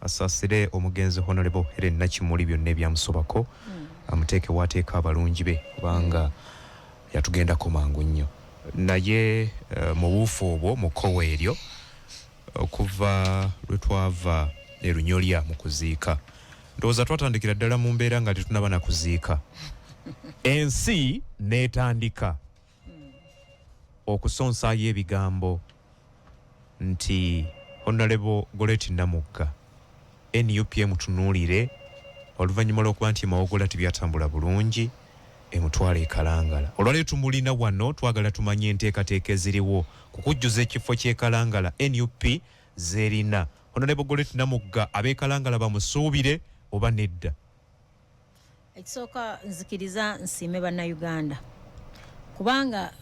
Asaasire omugenzi Honorable Helen Nakimuli byonna ebyamusobako, amuteeke waateeka abalungi be, kubanga yatugendako mangu nnyo. Naye mu buufu obwo, mu kkowa eryo, okuva lwe twava e Lunyolya mu kuziika, ndowooza twatandikira ddala mu mbeera nga tetunaba na kuziika, ensi n'etandika okusonsaayo ebigambo nti Honorable Goreti Namugga, NUP emutunuulire oluvannyuma lw'okuba nti Mawogola tebyatambula bulungi, emutwala e Kalangala. Olwaleero tumulina wano, twagala tumanye enteekateeka eziriwo ku kujjuza ekifo ky'e Kalangala NUP z'erina. Honorable Goreti Namugga, ab'e Kalangala bamusuubire oba nedda? Ekisooka, nzikiriza nsiime Bannayuganda, kubanga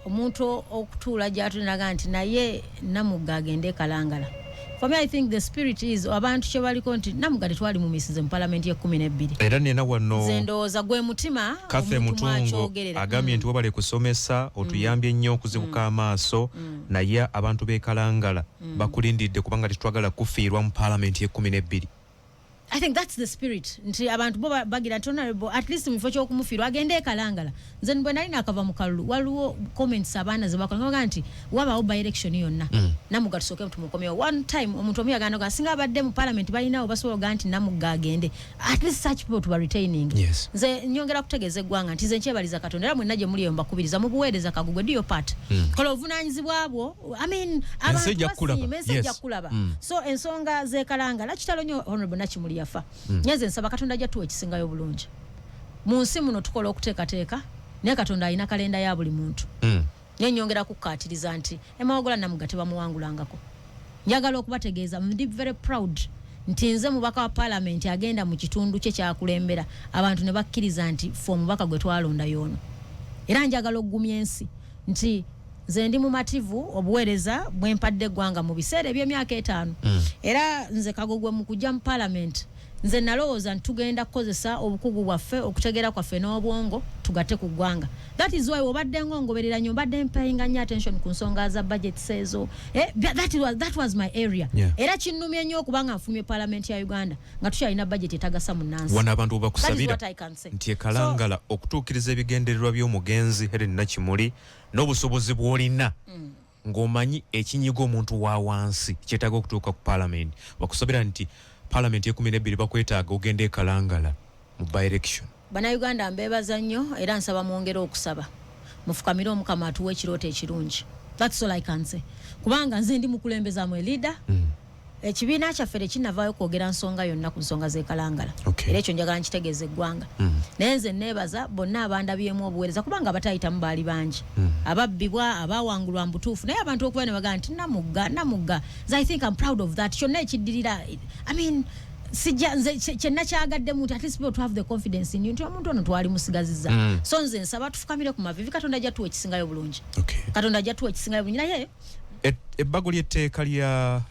omuntu okutuula gyatunaga nti naye Namugga agende e Kalangala, for me I think the spirit is abantu kye baliko nti Namugga tetwali mumisize mu palamenti ye-12. Era nina wano Nze ndowooza gwe mutima Kathe omuntu Mutungo mwakyogerera. agambye nti webale kusomesa, otuyambye nnyo okuzibuka amaaso, naye abantu b'e Kalangala bakulindiridde kubanga tetwagala kufiirwa mu paalamenti ye-12. I think that's the spirit, nti abantu bo bagira nti honorable at least mu kifo ky'okumufiirwa agende e Kalangala. Nze bwe nali nakava mu kalulu, waliwo comments abaana ze bakola nga baga nti wabaawo by election yonna, Namugga tusooke tumukomyewo. One time omuntu omu yagamba nga singa abadde mu parliament balinawo basobola okugaa nti Namugga agende, at least such people tuba retaining. Nze nyongera kutegeeza eggwanga nti nze nkyebaliza Katonda, era mwenna gye muli eyo mbakubiriza mu buweereza. Kagugwe, do your part, kola obuvunaanyizibwa bwo. I mean, abantu ejja kukulaba. basiima, ensi ejja kulaba. So ensonga z'ekalangala, kitalo nnyo Honorable Nakimuli yafa. Nyenze nsaba Katonda ajja tuwa ekisingayo obulungi. Mu nsi muno tukola okuteekateeka, naye Katonda alina kalenda ya buli muntu. Naye nyongera kukkaatiriza nti Emawogola Namugga tebamuwangulangako. Njagala okubategeeza ndi very proud nti nze mubaka wa paalamenti agenda mu kitundu kye kyakulembera, abantu ne bakkiriza nti ffe omubaka gwe twalonda y'ono. Era njagala okugumya ensi nti nze ndi mumativu obuweereza bwe mpadde eggwanga mu biseera eby'emyaka 5. Era nze Kagogwe, mu kujja mu paalamenti, nze nalowooza nti tugenda kukozesa obukugu bwaffe, okutegeera kwaffe n'obwongo, tugatte ku ggwanga. That is why obadde ng'ongoberera nnyo, mbadde mpayinga nnyo attention ku nsonga za budgets ezo. That was my area. Era kinnumye nnyo okubanga nfulumye paalamenti ya Uganda nga tukyalina budget etagasa munnansi. Wano abantu webakusabira That is what I can say. Nti ekalangala okutuukiriza ebigendererwa by'omugenzi Helen Nakimuli n'obusobozi bw'olina, ng'omanyi ekinyiga omuntu wa wansi kyetaaga okutuuka ku paalamenti, bakusabira nti paalamenti ye-12 bakwetaaga ogenda e Kalangala mu by-election. Bannayuganda mbeebaza nnyo, era nsaba mwongere okusaba, mufukamire Omukama atuwa ekirooto ekirungi. That's all I can say, kubanga nze ndi mukulembeza mwe leader. Ekibiina kyaffe tekinnavaayo kwogera nsonga yonna ku nsonga z'ekalangala. Era ekyo njagala nkitegeeza eggwanga. Naye nze neebaza bonna abandabyemu obuweereza, kubanga abatayitamu baali bangi, ababbibwa, abawangulwa mu butuufu, naye abantu okuba ne bagamba nti Namugga, Namugga, nze I think I'm proud of that. Kyonna ekiddirira, I mean, sijja nze kyennakyagaddemu nti at least people to have the confidence in you nti omuntu ono twali musigaziza. So nze nsaba tufukamire ku mavivi, Katonda ajja tuwa ekisingayo bulungi. Katonda ajja tuwa ekisingayo bulungi, naye Ebbago ly'etteeka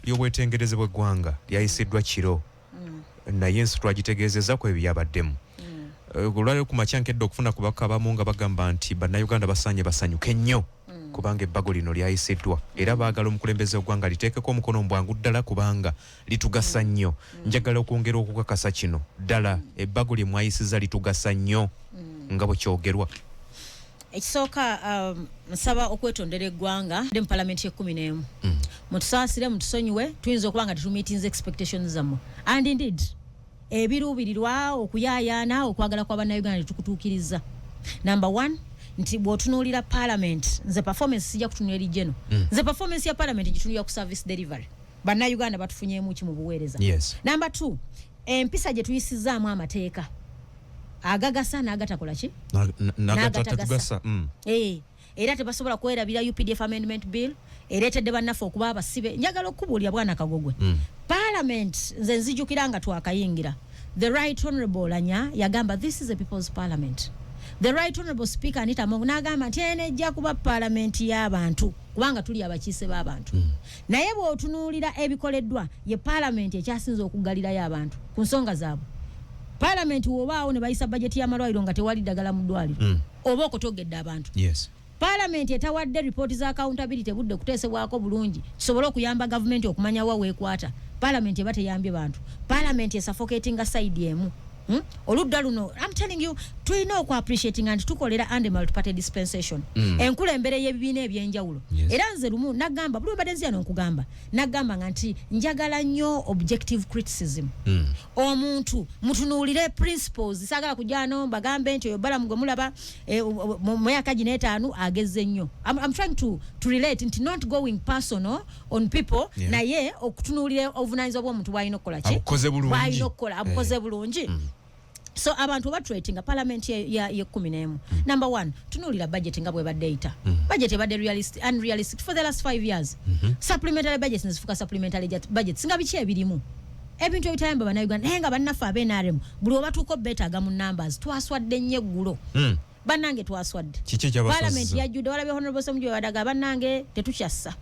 ly'obwetengereze bw'eggwanga lyayisiddwa kiro, naye ensi twagitegeezezza ku ebyo byabaddemu. Olwaleero ku makya nkedde okufuna ku bakabamu nga bagamba nti Bannayuganda basaanye basanyuke nnyo kubanga ebbago lino lyayisiddwa, era baagala omukulembeze w'eggwanga liteekeko omukono mu bwangu ddala kubanga litugasa nnyo. Njagala okwongera okukakasa kino ddala, ebbago lye mwayisiza litugasa nnyo nga bwe kyogerwa? Ekisooka, nsaba okwetondera eggwanga mu palamenti ye-11. Mutusaasire, mutusonyiwe, tuyinza okuba nga tetumeetinze expectations zammwe, and indeed ebiruubirirwa, okuyaayaana, okwagala kwa Bannayuganda tetukutuukiriza. Number one, nti bw'otunuulira parliament, nze performance sijja kutunula eri geno. Nze performance ya parliament ngitunulira ku service delivery. Bannayuganda batufunyeemu ki mu buweereza? Number two, empisa gye tuyisizaamu amateeka agagasa n'agatakola ki? N'agatatugasa. Eh, era tebasobola kwerabira UPDF Amendment Bill ereetedde bannaffe okuba abasibe. Njagala okubuulira, bwana Kagogwe, parliament nze nzijukira nga twakayingira, the Right Honorable Olanya yagamba, "This is a people's parliament." The Right Honorable Speaker Anita Among n'agamba nti eno ejja kuba parliament y'abantu kubanga tuli abakiise b'abantu. Naye bw'otunuulira ebikoleddwa, ye parliament ekyasinze okuggalirayo abantu ku nsonga zaabwe. Parliament wobaawo ne bayisa bajeti y'amalwaliro nga tewali ddagala mu ddwaliro, oba okutogedde abantu. Paalamenti etawadde ripooti za accountability budde kuteesebwako bulungi kisobole okuyamba gavumenti okumanya wa weekwata. Parliament eba teyambye bantu. Parliament esuffocatinga side emu. Oludda luno, I'm telling you, tulina okuappreciatinga nti tukolera under multiparty dispensation, enkulembere y'ebibiina ebyenjawulo. Era nze lumu nagamba, buli webadde nziyano nkugamba, nagamba nga nti njagala nnyo objective criticism. Omuntu mutunuulire principles. Saagala kujjano mbagambe nti oyo Balamu gwe mulaba mu myaka gino 5 ageze nnyo. I'm trying to relate nti not going personal on people, naye okutunuulira obuvunaanyizibwa bw'omuntu bw'alina okukola ki? Abukoze bulungi. Bw'alina okukola, abukoze bulungi. So abantu batreatinga parliament ye 11. Number one, tunuulira budget nga bwebadde eyita. Budget ebadde unrealistic for the last 5 years. Supplementary budget nezifuuka supplementary budget singa biki ebirimu ebintu ebitayamba Bannayuganda, naye nga bannaffe abe NRM buli obatuuka obeetaaga mu numbers. Twaswadde nnyo eggulo. Bannange, twaswadde. Kiki ekyabaswaziza? Parliament yajjudde. Walabye Honorable Ssemujju wadaga, bannange tetukyassa,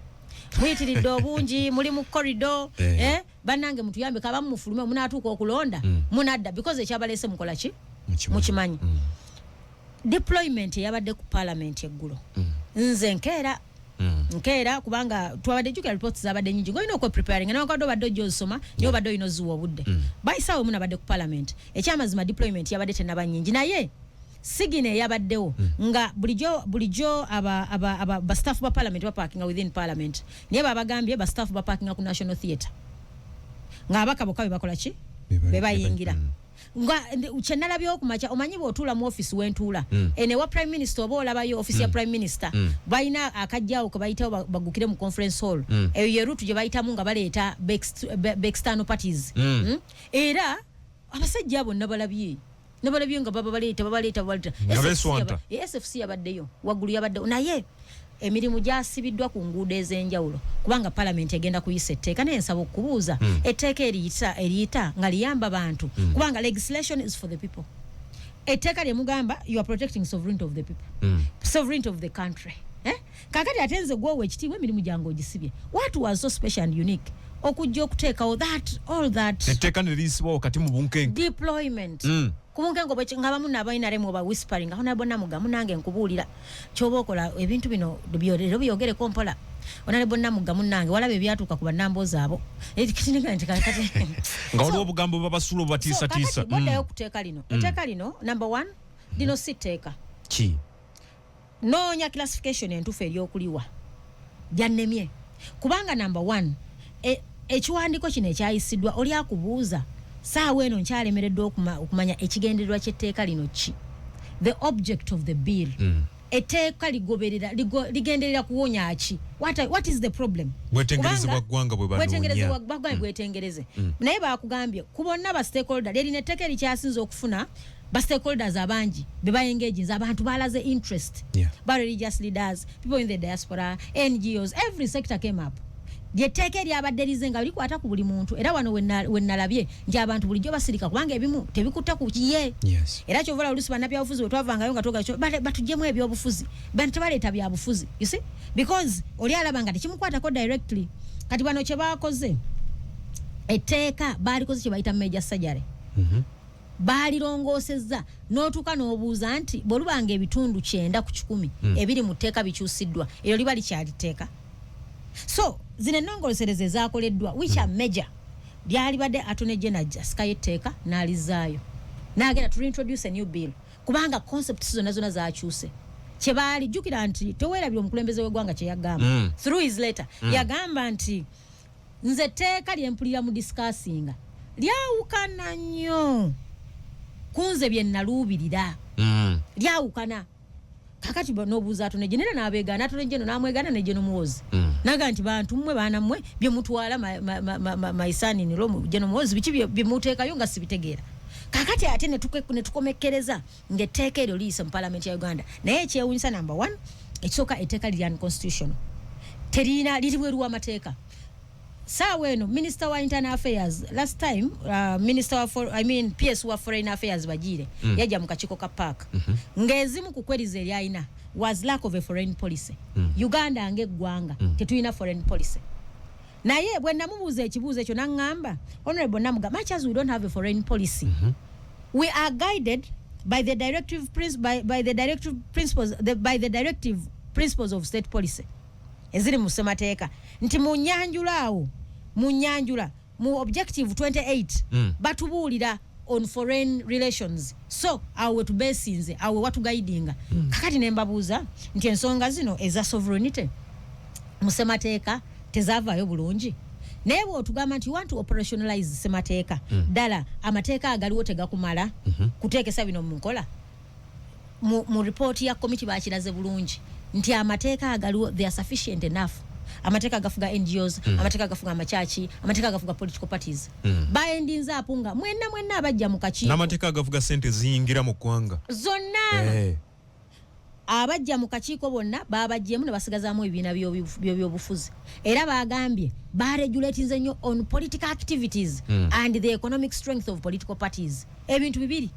muyitiridde obungi, muli mu corridor. Eh, bannange mutuyambe, kabamu mufulume, munaatuuka okulonda munadda, because ekyabaleese mukola ki? Mukimanyi. Mukimanyi. Deployment eyabadde ku parliament eggulo, nze nkeera nkeera kubanga twabadde, jjukira reports zabadde nyingi, ng'olina okwepreparinga newankubadde obadde ojja ozisoma, naye obadde olina oziwa obudde. Bayisaawo munabadde ku parliament, ekyamazima deployment yabadde tenaba nyingi, naye sigina eyabaddewo nga bulijjo aba bastaff ba parliament baparkinga within parliament, naye babagambye bastaff baparkinga ku National Theatre, ng'abaka bokka be bakola ki? Be bayingira. Nga kyenalabyewo kumakya, omanyi bw'otuula mu office wentuula eno ewa Prime Minister, oba olabayo office ya Prime Minister, balina akajjawo ke bayitawo bagukire mu conference hall. Eyo ye route gye bayitamu nga baleeta be external parties. Era abasajja abo nabalabye nga baba baleeta babaleeta. Nga SFC beeswanta. SFC yabaddeyo waggulu, yabaddeyo, naye emirimu gyasibiddwa ku nguudo ez'enjawulo kubanga palamenti egenda kuyisa etteeka. Naye nsaba okubuuza, etteeka eriyita nga liyamba bantu, kubanga legislation is for the people. Etteeka lyemugamba you are protecting sovereignty of the people, sovereignty of the country, eh? Kakati ate nze gwowa ekitiibwa, emirimu gyange ogisibye. What was so special and unique okujja okuteekawo that all that Etteeka ne liyisibwa wakati mu bunkenke? Deployment ku bunkenke nga bamu nabainaremu oba whispering aho nabo namuga, munange nkubuulira kyoba okola ebintu bino leero byogereko mpola. Honorable Namugga, munange, walaba ebyatuuka ku bannamboozi abo. Eh, kati nti Nga waliwo obugambo babasula obubatiisatiisa. So, kakati bwoddayo ku tteeka lino, etteeka lino, number one, lino si tteeka. Ki? Noonya classification entuufu eryokuliwa byannemye, kubanga number one, ekiwandiiko kino ekyayisiddwa, oli akubuuza saawa eno nkyalemereddwa okumanya ekigendererwa ky'etteeka lino ki, the object of the bill. Etteeka ligoberera ligenderera kuwonya ki? What is the problem? Bwetengereze Kubanga- bwa ggwanga bwe banoonya. Bwetengereze bwa ggwanga, bwetengereze, naye bakugambye ku bonna ba stakeholder, lyerina etteeka erikyasinze okufuna ba stakeholders abangi be baengaginze, abantu balaze interest, ba religious leaders, people in the diaspora, NGOs, every sector came up. Lyetteeka eryabadde lize nga likwata ku buli muntu. Era wano wenalabye nti abantu bulijjo basirika kubanga ebimu tebikutta ku kiye. Era kyova olaba oluusi bannabyabufuzi bwe twavangayo nga twogera batugyemu ebyobufuzi, bano tebaleeta byabufuzi, you see, because oli alaba nga tekimukwatako directly. Kati bano kye bakoze, etteeka baalikoze kye bayita major surgery. Baalirongosezza n'otuuka n'obuuza nti bw'olubanga ebitundu 90% ebiri mu tteeka bikyusiddwa, eryo liba likyali tteeka? So zino ennongosereza ezakoleddwa, which are major, lyalibadde Attorney General asikayo etteeka n'alizaayo n'agenda to reintroduce a new bill, kubanga concepts zonna zonna zakyuse. Kyebaali, jjukira nti teweerabira omukulembeze w'eggwanga kye yagamba through his letter. Yagamba nti nze etteeka lyempulira mu discussinga lyawukana nnyo ku nze bye naluubirira. Lyawukana. Kakati n'obuuza Attorney General n'abeegaana, Attorney General n'amwegaana ne General Muhoozi, naga nti bantu mmwe, baana mmwe, bye mutwala my son in law General Muhoozi, biki bye muteekayo nga sibitegeera? Kakati ate ne tukomekkereza ng'etteeka eryo liyise mu palamenti ya Uganda. Naye ekyewunyisa, number one, ekisooka, etteeka liri unconstitutional, terina, liri bweru w'amateeka. Saawa eno minister wa internal affairs, last time minister wa I mean PS wa foreign affairs Bagiire yajja mu kakiiko ka PAC, ng'ezimu ku queries eryalina was lack of a foreign policy. Uganda ng'eggwanga tetulina foreign policy. Naye bwe namubuuza ekibuuzo ekyo naŋŋamba, Honorable Namuga, much as we don't have a foreign policy, we are guided by the directive principles, by the directive principles of state policy eziri mu ssemateeka, nti mu nyanjula awo, mu nyanjula Mu objective 28 batubuulira on foreign relations, so awo wetubesinze, awo watuguidinga. Kakati nembabuuza nti ensonga zino eza sovereignty mu ssemateeka tezavaayo bulungi, naye bwotugamba nti you want to operationalize ssemateeka, ddala amateeka agaliwo tegakumala kuteekesa bino mu nkola? Mu ripooti ya komiti bakiraze bulungi nti amateeka agaliwo, they are sufficient enough. Amateeka agafuga NGOs, amateeka agafuga amakyaki, amateeka agafuga political parties, baendinze apo nga mwenna mwenna abajja mu kakiiko. N'amateeka agafuga sente ziyingira mu ggwanga. Zonna. Abajja mu kakiiko bonna babajjemu ne basigazaamu ebibiina by'ebyobufuzi, era bagambye baregulatinze nnyo on political activities and the economic strength of political parties. Ebintu bibiri,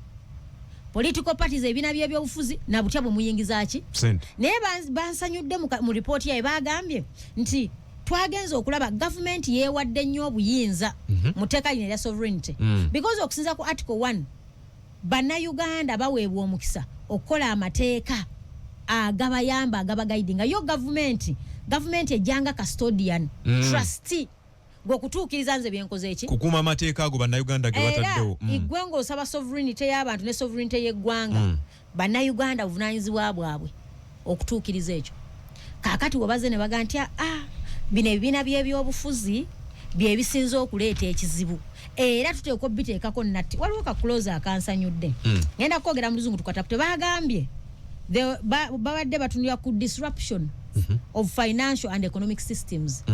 political parties, ebibiina by'ebyobufuzi, na butya bwe muyingiza ki? Sente. Naye bansanyudde mu ripooti yaye bagambye nti twagenza okulaba gavumenti yeewadde nnyo obuyinza mu tteeka lino erya sovereignty, because okusinza ku article 1, Bannayuganda baweebwa omukisa okukola amateeka agabayamba, agabaguidinga. Yo gavumenti ejjanga custodian, trustee, gweokutuukiriza nze byenkoze eki? Kukuuma amateeka ago Bannayuganda ge Era bataddewo. Igwe ng'osaba sovereignty y'abantu ne sovereignty y'eggwanga, Bannayuganda buvunanyizibwa bwabwe okutuukiriza ekyo. Kaakati webaze ne baga nti, ah, bino ebibiina by'ebyobufuzi byebisinze okuleeta ekizibu, era tuteekwa obiteekako natti. Waliwo ka clause akansanyudde. Ngenda kwogera mu luzungu tukatapute. Bagambye babadde batunulira ku disruption of financial and economic systems.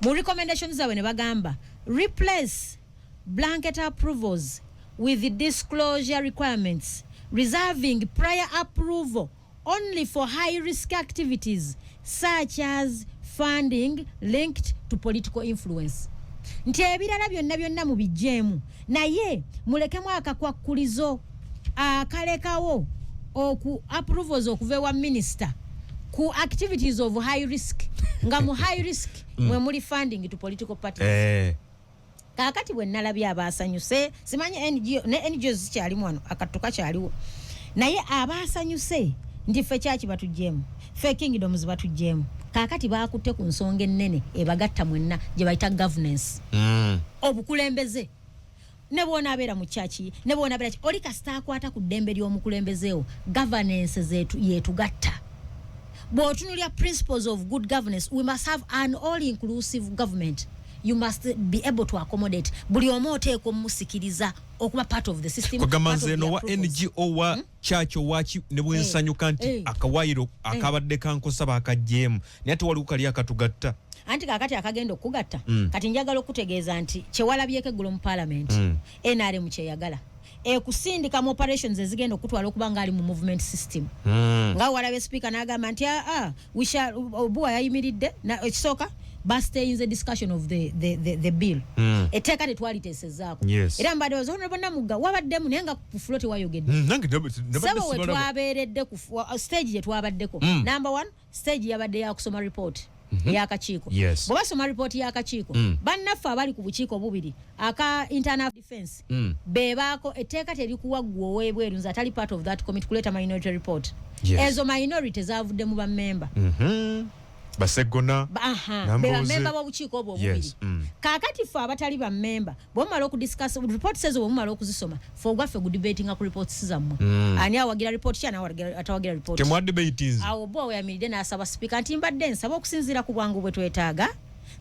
Mu recommendations zaabwe ne bagamba, replace blanket approvals with disclosure requirements, reserving prior approval only for high risk activities such as funding linked to political influence, nti ebirala byonna byonna mubijjeemu, naye mulekemu akakwakkulizo akalekawo oku approvals okuva ewa minisita ku activities of high risk, nga mu high risk mwe muli funding to political parties. Kaakati bwe nalabye abasanyuse, simanyi NGO, ne NGO zikyalimu wano, akattu kakyaliwo, naye abasanyuse nti ffe kyaki batugjeemu, ffe kingdoms batugjeemu. Kaakati bakutte ku nsonga ennene ebagatta mwenna gye bayita governance, obukulembeze. Ne bwonaabeera mu kyaki, ne bwonaabeera ki, oli kasita akwata ku ddembe ly'omukulembezeewo. Governance zetu yetugatta. Bw'otunulya principles of good governance, we must have an all inclusive government. You must be able to accommodate buli omu, oteekwa omusikiriza okuba part of the system. Kwegamba nze eno wa NGO, wa church, owaki, ne bwensanyuka nti akawaayiro akabadde kankosa bakagjeemu, naye ate waliwo kali akatugatta. Anti kakati akagenda okugatta, kati njagala okutegeeza nti kyewalabyeko eggulo mu parliament, NRM kyeyagala ekusindika mu operations ezigenda okutwala okuba nga ali mu movement system, nga walabye speaker n'agamba nti aa we shall. Obuwa yayimiridde. Ekisooka, bastayinze discussion of the bill. Etteeka tetwaliteesezaako. Era mbadde waza Honorable Namugga wabaddemu, naye nga ku floor tewayogedde. Nange nabadde Sebo, we sibalaba. twabeeredde ku stage gye twabaddeko, number one, stage yabadde yakusoma report ey'akakiiko. Bwe basoma report y'akakiiko, bannaffe abali ku bukiiko bubiri, aka internal defense, bebaako etteeka terikuwa ggwe ow'ebweru, nze atali part of that committee, kuleeta minority report. Ezo minority zavudde mu bammemba. Baseggona. Aha, Nambooze. be bammemba b'obukiiko obwo obubiri. Kaakati ffe abatali bammemba, bwemumala okudiscuss reports ezo, bwemumala okuzisoma, ffe ogwaffe gudebatinga ku reports zammwe. Ani awagira report ki, ani atawagira report? Temwadebatinze. Awo bo weyamiridde n'asaba sipiika nti mbadde nsaba okusinziira ku bwangu bwe twetaaga,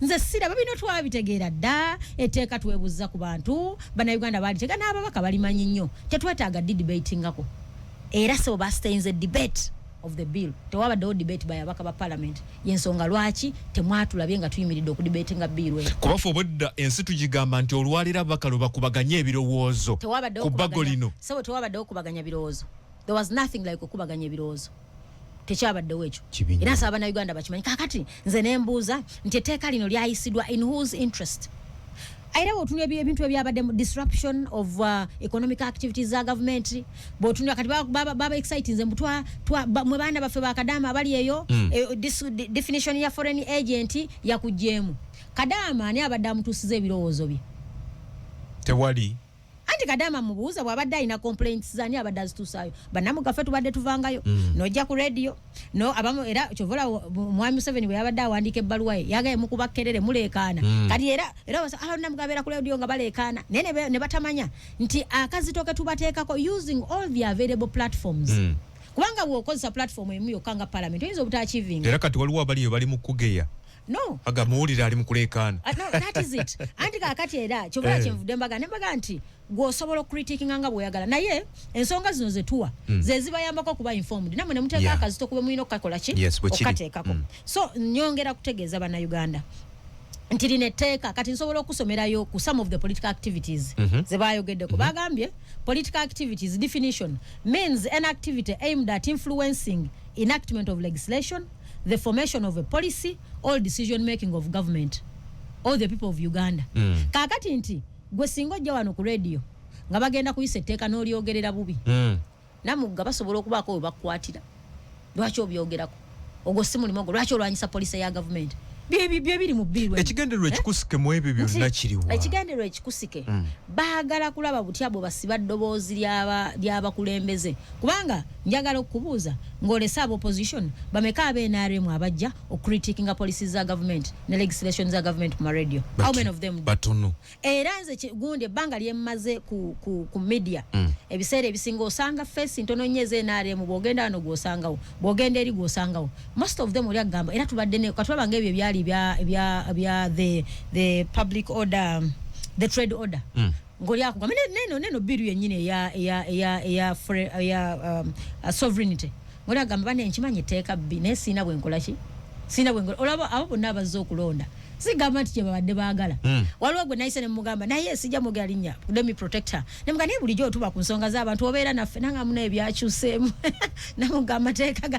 nze siraba bino twabitegeera dda, etteeka twebuuza ku bantu Bannayuganda balitega n'ababaka balimanyi nnyo, tetwetaaga ddi debatingako. Era sebo, bastayinze debate of the bill. Tewabaddewo debate by ababaka ba parliament. Yensonga lwaki temwatulabye nga tuyimiridde okudebatinga bill eyo. Kuba ffe obwedda ensi tugigamba nti olwaliro ababaka lwe bakubaganye ebirowoozo Tewabaddewo ku bbago kubaganya- lino. Sebo, tewabaddewo okubaganya birowoozo. There was nothing like okubaganya ebirowoozo, tekyabaddewo ekyo. Kibi nnyo. Era nsaba Bannayuganda bakimanyi. Kakati nze nembuuza nti etteeka lino lyayisiddwa in whose interest? Era bwotunula ebintu ebyabadde mu disruption of economic activities za government, bwotunula kati baba excitinze mbu mwe baana baffe bakadaama abali eyo, definition ya foreign agent yakugjeemu. Kadaama ani abadde amutuusiza ebirowoozo bye? Tewali. Anti Anti Kadama mubuuza, bw'abadde alina complaints zani abadde azituusaayo? Bannamugaffe tubadde tuvangayo, nojja ku radio no abamu. Era kyovola mwami Museveni bwe yabadde awandiika ebbaluwa ye, yagaye mukuba kerere, muleekaana. Kati era Namuga abeera ku radio nga baleekaana, naye ne batamanya nti akazito ke tubateekako using all the available platforms, kubanga bw'okozesa platform emu yokka nga parliament, oyinza obutaachievinga. Era kati waliwo abaliyo bali mu kugeya. No. Aga muwulire ali mu kuleekaana. No, that is it. Anti kakati era kyovola kyenvudde mbaga ne mbaga nti gw'osobola okucritiquinga nga bw'oyagala, naye ensonga zino zetuwa ze zibayambako okuba informed, nammwe ne muteeka akazito kube mulina okukakola ki? Yes, bwe kiri. Okukateekako. So nyongera kutegeeza Bannayuganda nti lino etteeka kati nsobola okusomerayo ku some of the political activities ze bayogeddeko. Bagambye political activities definition means an activity aimed at influencing enactment of legislation, the formation of a policy or decision making of government or the people of Uganda. Kaakati nti gwe singa ojja wano ku radio nga bagenda kuyisa etteeka n'olyogerera bubi, Namugga basobola okubaako we bakukwatira. Lwaki obyogerako? Ogwo si mulimu gwo. Lwaki olwanyisa policy ya gavumenti? Byebiri mu bill. Ekigendererwa ekikusike mu ebyo byonna kiriwa? Ekigendererwa ekikusike, baagala kulaba butya bwe basiba ddoboozi ly'abakulembeze, kubanga njagala okukubuuza, ng'olese aba opposition, bameka aba NRM abajja okucritiquinga policies za government ne legislation za government ku maradio? How many of them do? Batono. Era nze gundi ebbanga lyemmaze ku media, ebiseera ebisinga osanga face ntono nnyo eza NRM. Bw'ogenda wano gw'osangawo, bw'ogenda eri gw'osangawo. Most of them oli agamba era tubadde ne katulaba nga ebyo ebyali bya the public order, the trade order, ng'oli akugamba neno bill yennyini eya sovereignty, ng'oli agamba, "Bane, nkimanyi etteeka bbi, naye siina bwenkola ki, siina bwenkola." Olaba abo bonna abazze okulonda, sigamba nti kyebabadde baagala. Waliwo gwe nayise nemugamba, naye sijja mwogera linnya, let me protect her, nemuga, "Naye bulijjo otuba ku nsonga z'abantu, obeera naffe." Nanga muna ebyakyuseemu, namuga amateeka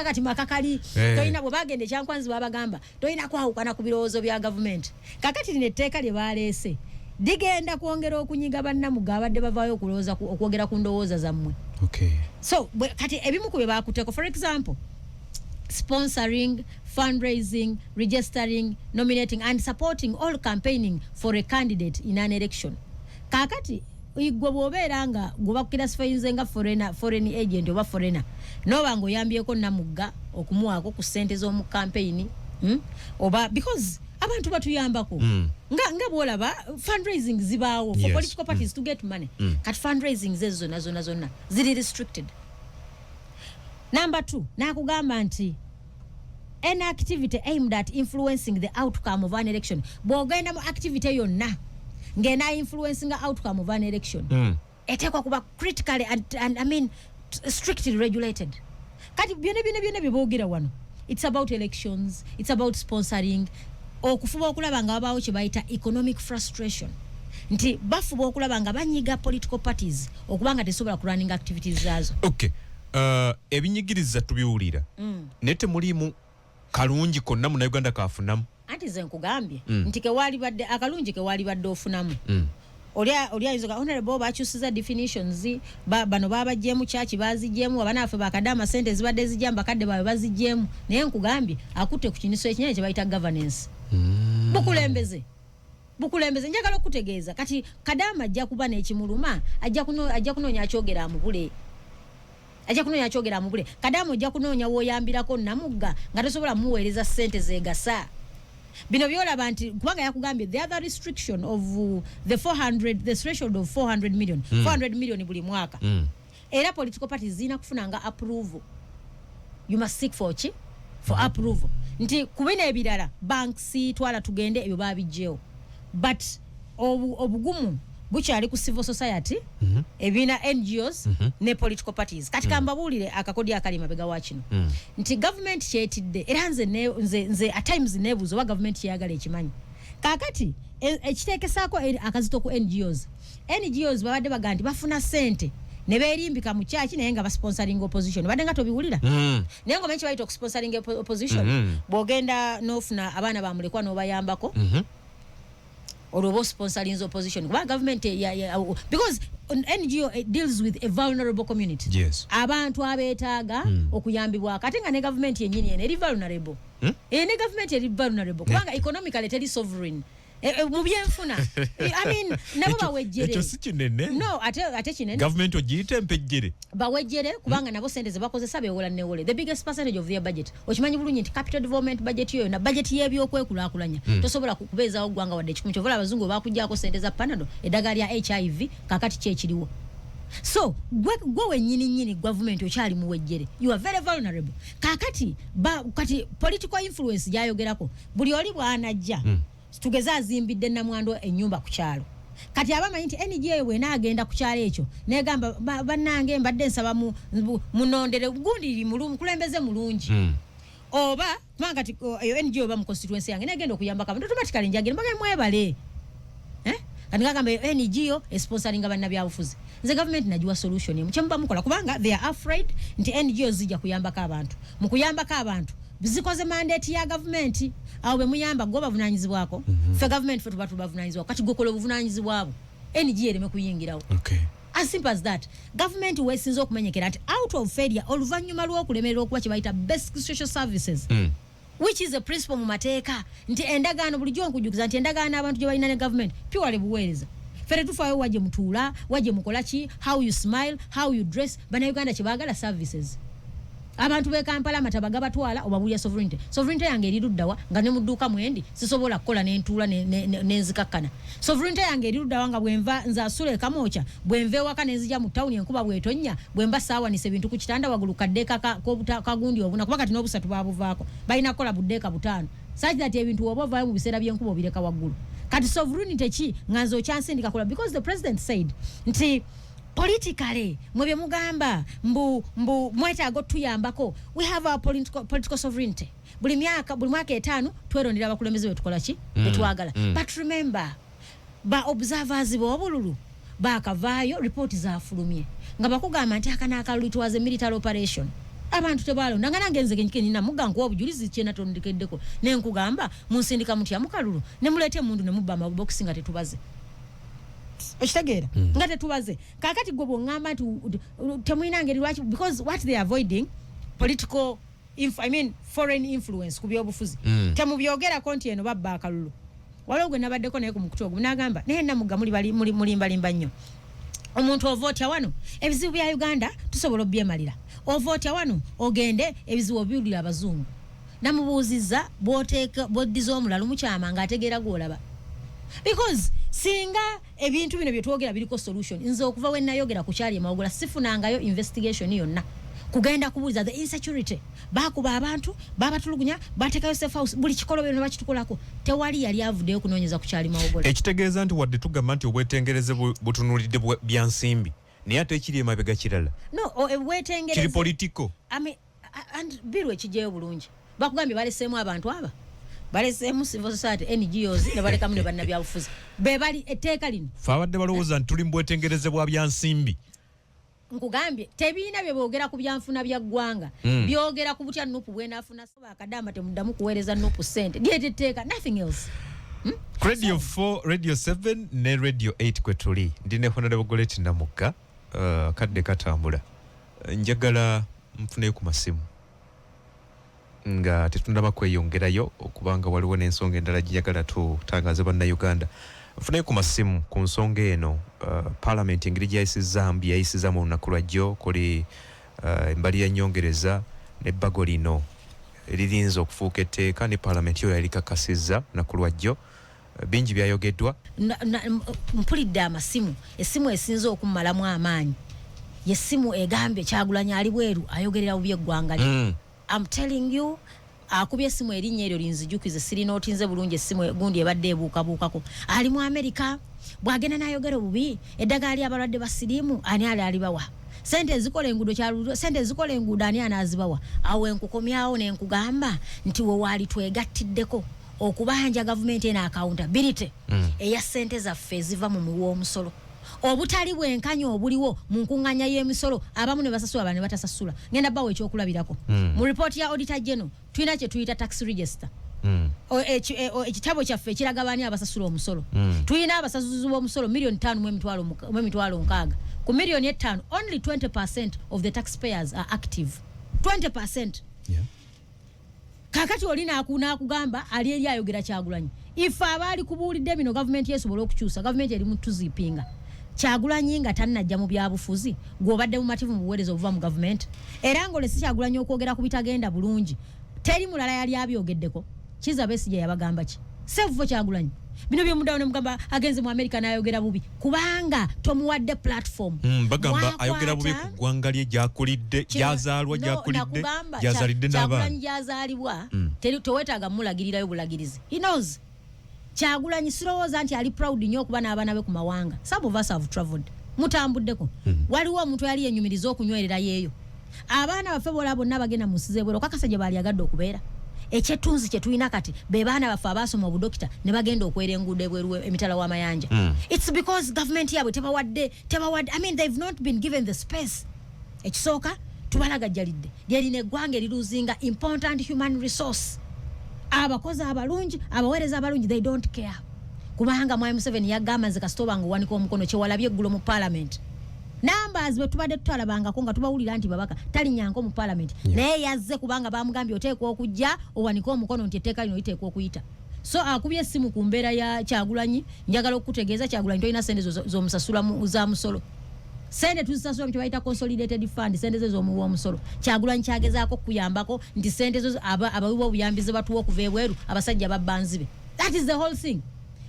kati makakali. Tolina bwe bagenda ekyankwanzi, babagamba tolina kwawukana ku birowoozo bya gavumenti. Kakati lino etteeka lye baleese ligenda kwongera okunyiga bannamuga abadde bavaayo okulowooza okwogera ku ndowooza zammwe. So kati ebimu ku bye bakutteko, for example, sponsoring, fundraising, registering, nominating and supporting all campaigning for a candidate in an election. Kakati igwe bw'obeera nga gwe bakuclassifyinze nga foreign agent oba foreigner, noba nga oyambyeko Namugga okumuwaako ku ssente z'omu campaign, Oba because abantu batuyambako, nga bwolaba fundraising zibaawo for political parties to get money. Kati fundraising zezo zonna zonna zonna ziri restricted. Number two, nakugamba nti any activity aimed at influencing the outcome of an election. Bw'ogenda mu activity yonna ng'ena influencing outcome of an election, eteekwa kuba critically and I mean, strictly regulated. Kati byonna byonna byonna byeboogera wano, it's about elections, it's about sponsoring, okufuba okulaba nga wabaawo kye bayita economic frustration, nti bafuba okulaba nga banyiga political parties okuba nga tesobola kurunning activities zaazo. Okay, ebinyigiriza tubiwulira, naye temuliimu kalungi konna Munnayuganda kafunamu? Anti ze nkugambye nti kewalibadde akalungi kewalibadde ofunamu, oli ayinza honorable bakyusiza definitions, bano babajjemu kyaki, bazijjemu, abanaffe bakadde sente zibadde zijja bakadde baabwe bazijjemu. Naye nkugambye akutte ku kiniso ekinene kye bayita governance, bukulembeze. Bukulembeze njagala okutegeeza kati Kadaama ajja kuba n'ekimuluma, ajja kunoonya akyogera amubule, ajja kunoonya akyogera amubule. Kadaama ojja kunoonya w'oyambirako Namugga nga tosobola muweereza ssente zegasa bino byolaba nti kubanga yakugambye the other restriction of the 400, the threshold of 400 million, 400 million buli mwaka. Era political parties zirina kufunanga approval. You must seek for ki? For approval. Nti ku bino ebirala, banks, twala tugende, ebyo babijjewo, but obugumu bukyali ku civil society, ebiina NGOs ne political parties. Kati kambabuulire akakodi akali mabega wa kino, nti gavumenti kyetidde, era nze at times nebuuza oba gavumenti kyeyagala ekimanyi. Kaakati ekiteekesaako akazito ku NGOs, NGOs babadde bagaa nti bafuna ssente ne beerimbika mu kyaki, naye nga basponsoring opposition. Badde nga tobiwulira, naye nga omanyi kibayita okusponsoring opposition? Bw'ogenda n'ofuna abaana bamulekwa n'obayambako, olwo oba osponsorinze opposition, kuba government because NGO deals with a vulnerable community, abantu abeetaaga okuyambibwako, ate nga ne gavumenti yennyini eno eri vulnerable. Ne gavumenti eri vulnerable kubanga economically teri sovereign. Mu byenfuna, I mean, nabo bawejjere. Ekyo si kinene? No, ate kinene. Gavumenti ogiyita empejjere? Bawejjere kubanga nabo sente zebakozesa bewola newole. The biggest percentage of their budget, okimanyi bulungi nti capital development budget yoyo na budget y'ebyokwekulaakulanya tosobola kubeezaawo ggwanga wadde 100. Kyovola abazungu bakuggyako sente za Panado, eddagala lya HIV. Kakati kyekiriwo, so gwe wennyini nnyini gavumenti okyali muwejjere, you are very vulnerable. Kakati kati political influence gyayogerako, buli oli bw'anajja, tugeze azimbidde namwandu ennyumba ku kyalo, kati abamanyi nti NGO eyo bwenaagenda ku kyalo ekyo negamba, "Bannange, mbadde nsaba munondere gundi mukulembeze mulungi," oba kubanga kati eyo NGO oba mu constituency yange negenda okuyambako abantu, automatically njagenda mbagamba mwebale. Eh? Kati ngagamba eyo NGO esponsoringa bannabyabufuzi. Nze gavumenti nagiwa solution emu, kyemuba mukola, kubanga they are afraid nti NGO zijja kuyambako abantu. Mu kuyambako abantu zikoze mandate ya gavumenti, awo bwe muyamba gwe bavunanyizibwako. Ffe gavumenti, ffe tuba tubavunanyizibwako. Kati gwekola obuvunanyizibwabo, NGO ereme kuyingirawo. As simple as that. Gavumenti wesinza okumenyekera nti out of failure, oluvannyuma lw'okulemererwa okuba kye bayita basic social services, which is a principle mu mateeka, nti endagaano, bulijjo nkujjukiza nti endagaano abantu gye balina ne gavumenti purely buweereza. Ffe tetufaayo wajje mutuula, wajje mukola ki, how you smile, how you dress. Bannayuganda kye baagala services. Abantu b'e Kampala amataba gabatwala, obabulya sovereignty. Sovereignty yange eri luddawa nga ne mu dduuka mwendi sisobola kukola nentuula nenzikakkana? Sovereignty yange eri luddawa nga bwenva nze asula ekamwokya, bwenva ewaka nenzija mu tawuni, enkuba bwetonnya, bwenba saawanisa ebintu ku kitanda waggulu, kaddeeka kagundi obuna, kuba kati n'obusatu babuvaako, balina kukola buddeeka butaano, such that ebintu oba ovaayo mu biseera by'enkuba obireka waggulu. Kati sovereignty ki nga nze okyansindika kola? Because the president said nti politically mwe bye mugamba mbu mwetaaga otuyambako, we have our political sovereignty. Buli myaka, buli mwaka 5 twerondera abakulembeze betukola ki, betwagala. But remember, ba observers b'obululu bakavaayo, ripooti zafulumye nga bakugamba nti aka n'akalulu, it was a military operation, abantu tebalonda. Nga nange nze kennyini mugga nkuwa obujulizi kyenatondekeddeko, nenkugamba munsindika mutya mukalulu ne muleeta emundu ne mubba amabokisi nga tetubaze? Okitegeera? Nga tetubaze. Kakati gwe bwoŋŋamba nti temulina ngeri, lwaki? Because what they are avoiding, political I mean foreign influence ku byobufuzi. Temubyogerako nti eno babba akalulu. Waliwo gwe nabaddeko naye ku mukutu ogwo n'agamba, naye Namugga mulimbalimba nnyo. Omuntu ova otya wano? Ebizibu bya Uganda tusobola obyemalira. Ova otya wano ogende ebizibu obiwulira abazungu? Namubuuzizza, bw'oteeka bw'oddiza omulalu mukyama ng'ategeera gw'olaba, because singa ebintu bino byetwogera biriko solution, nze okuva we nayogera ku kyali emawogula sifunangayo investigation yonna kugenda kubuuliza the insecurity. Bakuba abantu, babatulugunya, bateekayo safe house, buli kikolobero ne bakitukolako, tewali yali avuddeyo kunoonyeza ku kyali Mawogola. Ekitegeeza nti wadde tugamba nti obwetengereze butunuulidde bya nsimbi, naye ate ekiri emabega kirala. No, obwetengereze kiri political. I mean, and biru ekijjayo bulungi, bakugambye baleseemu abantu aba, baleseemu civil society, NGOs, ne balekamu ne bannabyabufuzi be bali etteeka lino. Fe abadde balowooza nti tuli mu bwetengereze bwa byansimbi. Nkugambye tebiina bye boogera ku byanfuna bya ggwanga. Byogera ku butya NUP bwenaafuna. So bakadama temuddamu kuweereza NUP ssente, lyete etteeka, nothing else. Radio 4, Radio 7 ne Radio 8 kwe tuli. Ndi ne Honorable Gorreti Namugga. Kadde katambula. Njagala nfuneyo ku masimu nga tetunaba kweyongerayo, okubanga waliwo n'ensonga endala gyenjagala tutangaze bannayuganda. Nfuneyo ku masimu ku nsonga eno, parliament engeri gyayisizaamu bye yayisizaamu olunaku lwajjo kuli embali ya nyongereza n'ebbago lino eririnza okufuuka etteeka, ne parliament yo yalikakasizza lunaku lwajjo. Bingi byayogeddwa. Mpulidde amasimu. Essimu esinza okummalamu amaanyi yessimu egambye Kyagulanyi ali bweru ayogerera bubi eggwanga lye. I'm telling you, akubye essimu, erinnya eryo linzijukize, sirinootinze bulungi. Essimu gundi ebadde ebuukabuukako, ali mu Amerika, bw'agenda n'ayogera obubi eddagala ly'abalwadde ba siriimu, ani ali alibawa? Sente ezikola enguudo, sente ezikola enguudo ani anaazibawa? Awo enkukomyawo nenkugamba nti we waali twegattiddeko okubanja gavumenti eno accountability eya sente zaffe eziva mu muwi w'omusolo, obutali bwenkanya obuliwo mu nkuŋŋaanya y'emisolo, abamu ne basasula, abalala ne batasasula. Ngenda bawa ekyokulabirako. Mu ripooti ya Auditor General tulina kye tuyita tax register. Ekitabo kyaffe ekiraga baani abasasula omusolo. Tulina abasasuzi b'omusolo 5 miliyoni mu 60,000. Ku 5 miliyoni, only 20% of the taxpayers are active, 20%. Kakati oli n'akugamba ali eri ayogera Kyagulanyi. Ife abaali kubuulidde bino, gavumenti yesobola okukyusa. Gavumenti eri mutuzipinga. Kyagulanyi nga tannajja mu byabufuzi, gw'obadde mumativu mu buweereza obuva mu gavumenti? Era ng'olesi Kyagulanyi okwogera ku bitagenda bulungi, teri mulala yali abyogeddeko. Kiza Besigye yabagamba ki? Sevuvo Kyagulanyi bino byemuddawo ne mugamba agenze mu Amerika n'ayogera bubi kubanga tomuwadde platform. Bagamba ayogera bubi ku ggwanga lye gyakulidde, gyazaalwa, gyakulidde, gyazalidde n'abaana. Kyagulanyi gyazaalibwa, teweetaaga mumulagirirayo bulagirizi. He knows. Kyagulanyi sirowooza nti ali proud nnyo okuba n'abaana be ku mawanga. Some of us have traveled, mutambuddeko. Waliwo omuntu yali yenyumiriza okunywerera yeeyo? Abaana baffe bola bonna bagenda mu nsi z'ebweru, okakasa gye baali agadde okubeera? Ekyettunzi kye tulina kati be baana baffe abaasoma obudokita ne bagenda okwera enguudo ebweru emitala w'amayanja. It's because government yaabwe tebawadde, I mean, they've not been given the space. Ekisooka, tubalagajjalidde. Lyerina eggwanga eriruzinga important human resource, abakozi abalungi, abaweereza abalungi. They don't care kubanga mwami Museveni yagamba, nze kasita obanga owanika omukono. Kyewalabye eggulo mu parliament, numbers bwe tubadde tutalabangako nga tubawulira nti babaka talinyanko mu parliament, naye yazze kubanga bamugambye oteekwa okujja owanike omukono nti etteeka lino liteekwa okuyita. So akubye essimu ku mbeera ya Kyagulanyi. Njagala okukutegeeza, Kyagulanyi tolina sente z'omusasula za musolo. Sente tuzisasula mu kyebayita consolidated fund, sente ze z'omuwa omusolo. Kyagulanyi kyagezaako okukuyambako nti sente zo abawi b'obuyambi ze batuwa okuva ebweru, abasajja babbanzibe. That is the whole thing.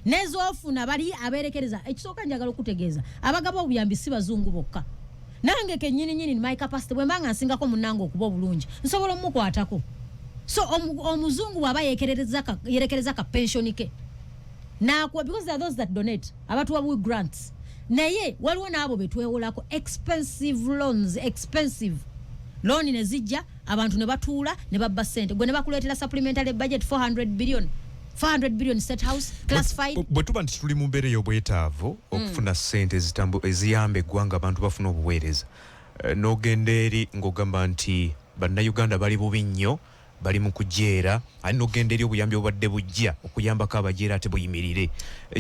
Nezofuna bali aberekereza. Ekisooka, njagala okutegeeza, abagaba obuyambi si bazungu bokka. Nange kenyini nyini, my capacity, bwe mbanga nsingako munnange okuba obulungi, nsobola omukwatako. So omuzungu bw'aba yerekereza ka pension ke nakuwa, because there are those that donate, abatuwa bu grants, naye waliwo n'abo betwewolako expensive loans, expensive loan ne zijja, abantu ne batuula ne babba ssente. Gwe ne bakuleetera supplementary budget 400 billion, 400 billion, State House classified. Bwe tuba nti tuli mu mbeera ey'obwetaavu okufuna ssente eziyamba eggwanga, abantu bafuna obuweereza, n'ogenda eri ng'ogamba nti Bannayuganda bali bubi nnyo, bali mu kujeera, ate n'ogenda eri obuyambi obubadde bujja okuyambako abajeera ate buyimirire.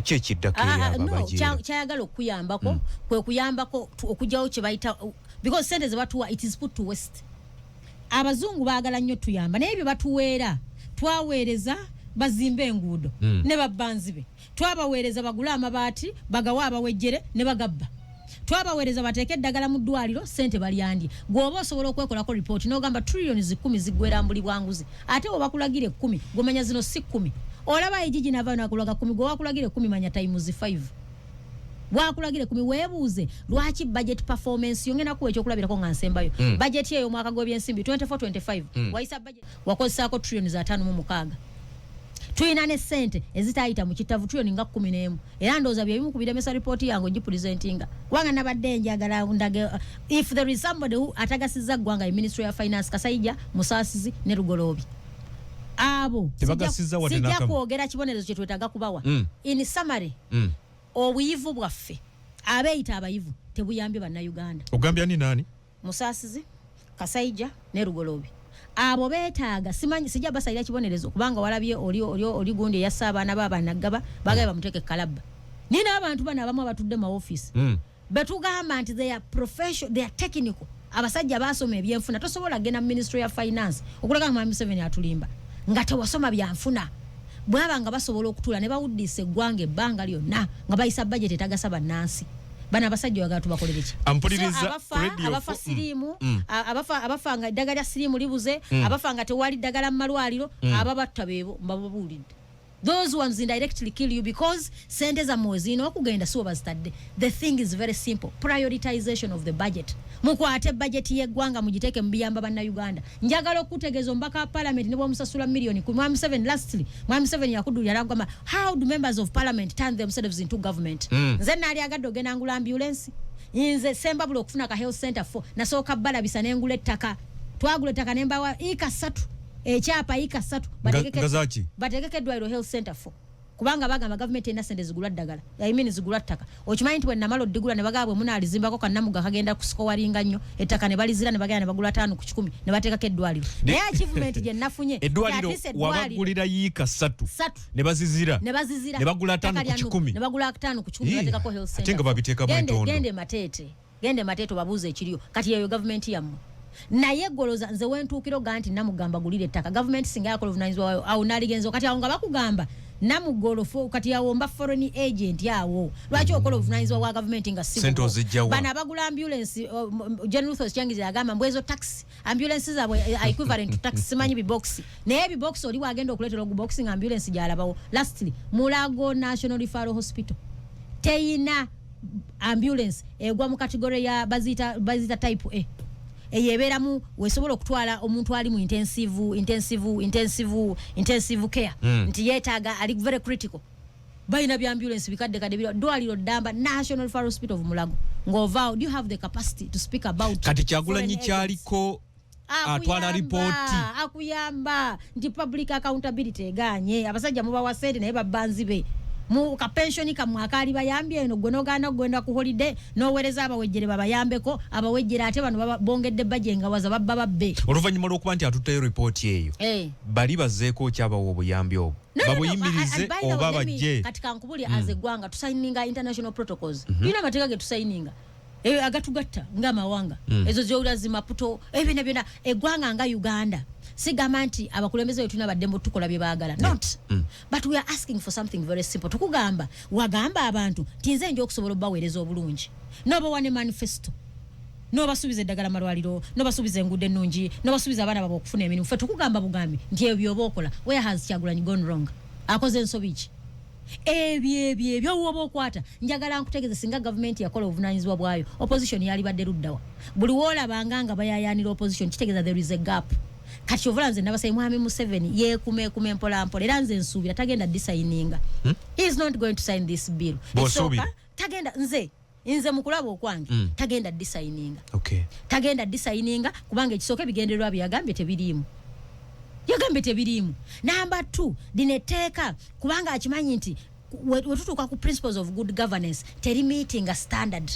Ki ekiddako eri abo abajeera? Kyayagala okuyambako kwe kuyambako okugyawo kye bayita, because sente ze batuwa, it is put to waste. Abazungu baagala nnyo tuyamba, naye bye batuweera, twaweereza bazimbe enguudo ne babbanzibe, twabaweereza bagule amabaati bagawe abawejjere ne bagabba, twabaweereza bateeke eddagala mu ddwaliro, sente balyandye. Gweoba osobola okwekolako ripooti n'ogamba trillions 10 ziggwera mbuli bwanguzi, ate bwe bakulagira 10, gwemanya zino si 10. Olaba egigi navayo nakulaga 10, gwe wakulagira 10, manya times 5. Bwakulagira 10, weebuuze lwaki budget performance yo. Ngenda kuwa ekyokulabirako nga nsembayo. Budget eyo omwaka gw'ebyensimbi 24/25, wayisa budget, wakozesaako trillions 56. Tulina ne sente ezitayita mu kitavu, trillion nga 11. Era ndowooza byebimu ku biremesa ripooti yange ogipresentinga, kubanga nabadde njagala ndage if there is somebody who atagasizza ggwanga, Ministry ya Finance, Kasaija, Musaasizi ne Lugoloobi abo. Tebagasizza wadde Sijja n'akamu. kwogera kibonerezo kye twetaaga kubawa. In summary, obuyivu bwaffe abeeyita abayivu tebuyambye Bannayuganda. Ogambye ani naani? Musaasizi, Kasaija ne Lugoloobi. Abo beetaaga, simanyi, sijja basalira kibonerezo kubanga walabye oli gundi eyassa abaana ba banaggaba, bagaye bamuteeke kalabba. Nina abantu bano abamu abatudde mu ofiisi betugamba nti they are profession, they are technical. Abasajja basoma ebyenfuna. Tosobola genda mu Ministry ya Finance okulaga nga Mwami Museveni atulimba nga tewasoma byanfuna. Bwaba nga basobola okutuula ne bawuddisa eggwanga ebbanga lyonna nga bayisa budget etagasa bannansi, bano abasajja oyagala tubakolere ki? Ampuliriza So, abafa, ku radio abafa siriimu, abafa nga eddagala lya siriimu libuze, abafa nga tewali ddagala mu malwaliro, ababatta beebo mbababuulidde. Those ones indirectly kill you because sente zammwe zirina okugenda si bazitadde. The thing is very simple: prioritization of the budget. Mukwate budget y'eggwanga mugiteeke mu biyamba Bannayuganda. Njagala okutegeeza, omubaka wa parliament ne bwomusasula miliyoni 10, Mwami Museveni, lastly, Mwami Museveni yakuddulira nagamba, how do members of parliament turn themselves into government? Nze naali agadde ogenda ngula ambulance, nze sembabula okufuna ka health center 4, nasooka balabisa nengula ettaka. Twagula ettaka nembawa ika 3, ekyapa ika 3. Nga zaki? Bategeke eddwaliro, health center 4, kubanga bagamba gavumenti erina sente zigula ddagala, I mean zigula ttaka. Okimanyi nti bwe namala oddigula ne bagamba bwe munaalizimbako kannamuga kagenda kusikowalinga nnyo ettaka, ne balizira ne bagenda ne bagula 50 ne bateekako eddwaliro. Naye achievement gye nafunye, Eddwaliro at least eddwaliro wabagulira yiika 3? Ssatu. Ne bazizira? Ne bazizira. Ne bagula 50 Ettaka ku lya kikumi. Ne bagula 50, ne Ii, bateekako health ate center. nga babiteekamu entondo. Gende Mateete, gende Mateete obabuuze ekiriyo kati. Yeyo gavumenti yammwe. Naye goloza nze wentuukira ogaa nti namugamba gulira ettaka, gavumenti singa yakola obuvunanyizibwa bwayo, awo naligenzo. Kati awo nga bakugamba namugolofo, kati awo mba foreign agent awo. Lwaki okola obuvunanyizibwa bwa gavumenti nga si Sente bubwo? Ozijja wa? Bano abagula ambulance, General Ruth Kyangiza yagamba mbu ezo tax ambulance zaabwe equivalent to tax, simanyi bibox, naye ebibox oli wagenda okuleetera ogubox nga ambulance gyalabawo. Lastly, Mulago National Referral Hospital teyina ambulance egwa mu category ya baziyita type A, eyo ebeeramu wesobola okutwala omuntu ali mu intensive care, nti yeetaaga, ali very critical. Balina bya ambulance bikadde kadde biri ddwaliro ddamba, National Referral Hospital of Mulago. Ng'ovaawo, do you have the capacity to speak about Kati Kyagulanyi foreign agents? Kyaliko atwala ripooti. Akuyamba nti public accountability eganye. Abasajja mubawa sente naye babbanzi be mu kapensioni kammwe akaali bayambye eno, gwe nogaana okugenda ku holiday n'oweereza abawejjere babayambeko. Abawejjere ate bano bongedde bajengawaza, babba babbe. Oluvannyuma lw'okuba nti atutteyo ripooti eyo, bali bazzeeko kyabawa obuyambi obwo, No, no, no, babuyimirize and by the way, oba bajje? Kati kankubulye, as eggwanga tusayininga international protocols. Tulina amateeka ge tusayininga eyo agatugatta ng'amawanga. Ezo zowulira zimaputo, ebyo byonna byonna. Eggwanga nga Uganda, sigamba nti abakulembeze be tulina baddembe tukola bye baagala, not, but we are asking for something very simple. Tukugamba, wagamba abantu nti nze nja okusobola obbaweereza obulungi, n'obawa ne manifesto, n'obasuubiza eddagala malwaliro, n'obasuubiza enguudo ennungi, n'obasuubiza abaana baabwe okufuna emirimu. Ffe tukugamba bugambi nti ebyo byoba okola. Where has Kyagulanyi gone wrong? Akoze ensobi ki? Ebyo woba okwata, njagala nkutegeeze, singa gavumenti yakola obuvunanyizibwa bwayo, opposition yalibadde luddawa? Buli woolabanga nga bayayanira opposition, kitegeeza there is a gap. Kati kyovula nze nabasayi mwami Museveni yeekumeekuma empolampola, era nze nsuubira tagenda disayininga. He is not going to sign this bill. Bw'osuubira? Ekisooka, tagenda. Nze mu kulaba okwange, tagenda disayininga. Tagenda disayininga kubanga ekisooka, ebigendererwa bye yagambye tebiriimu, yagambye tebiriimu. Number two, lino etteeka, kubanga akimanyi nti wetutuuka ku principles of good governance, teri meeting standard.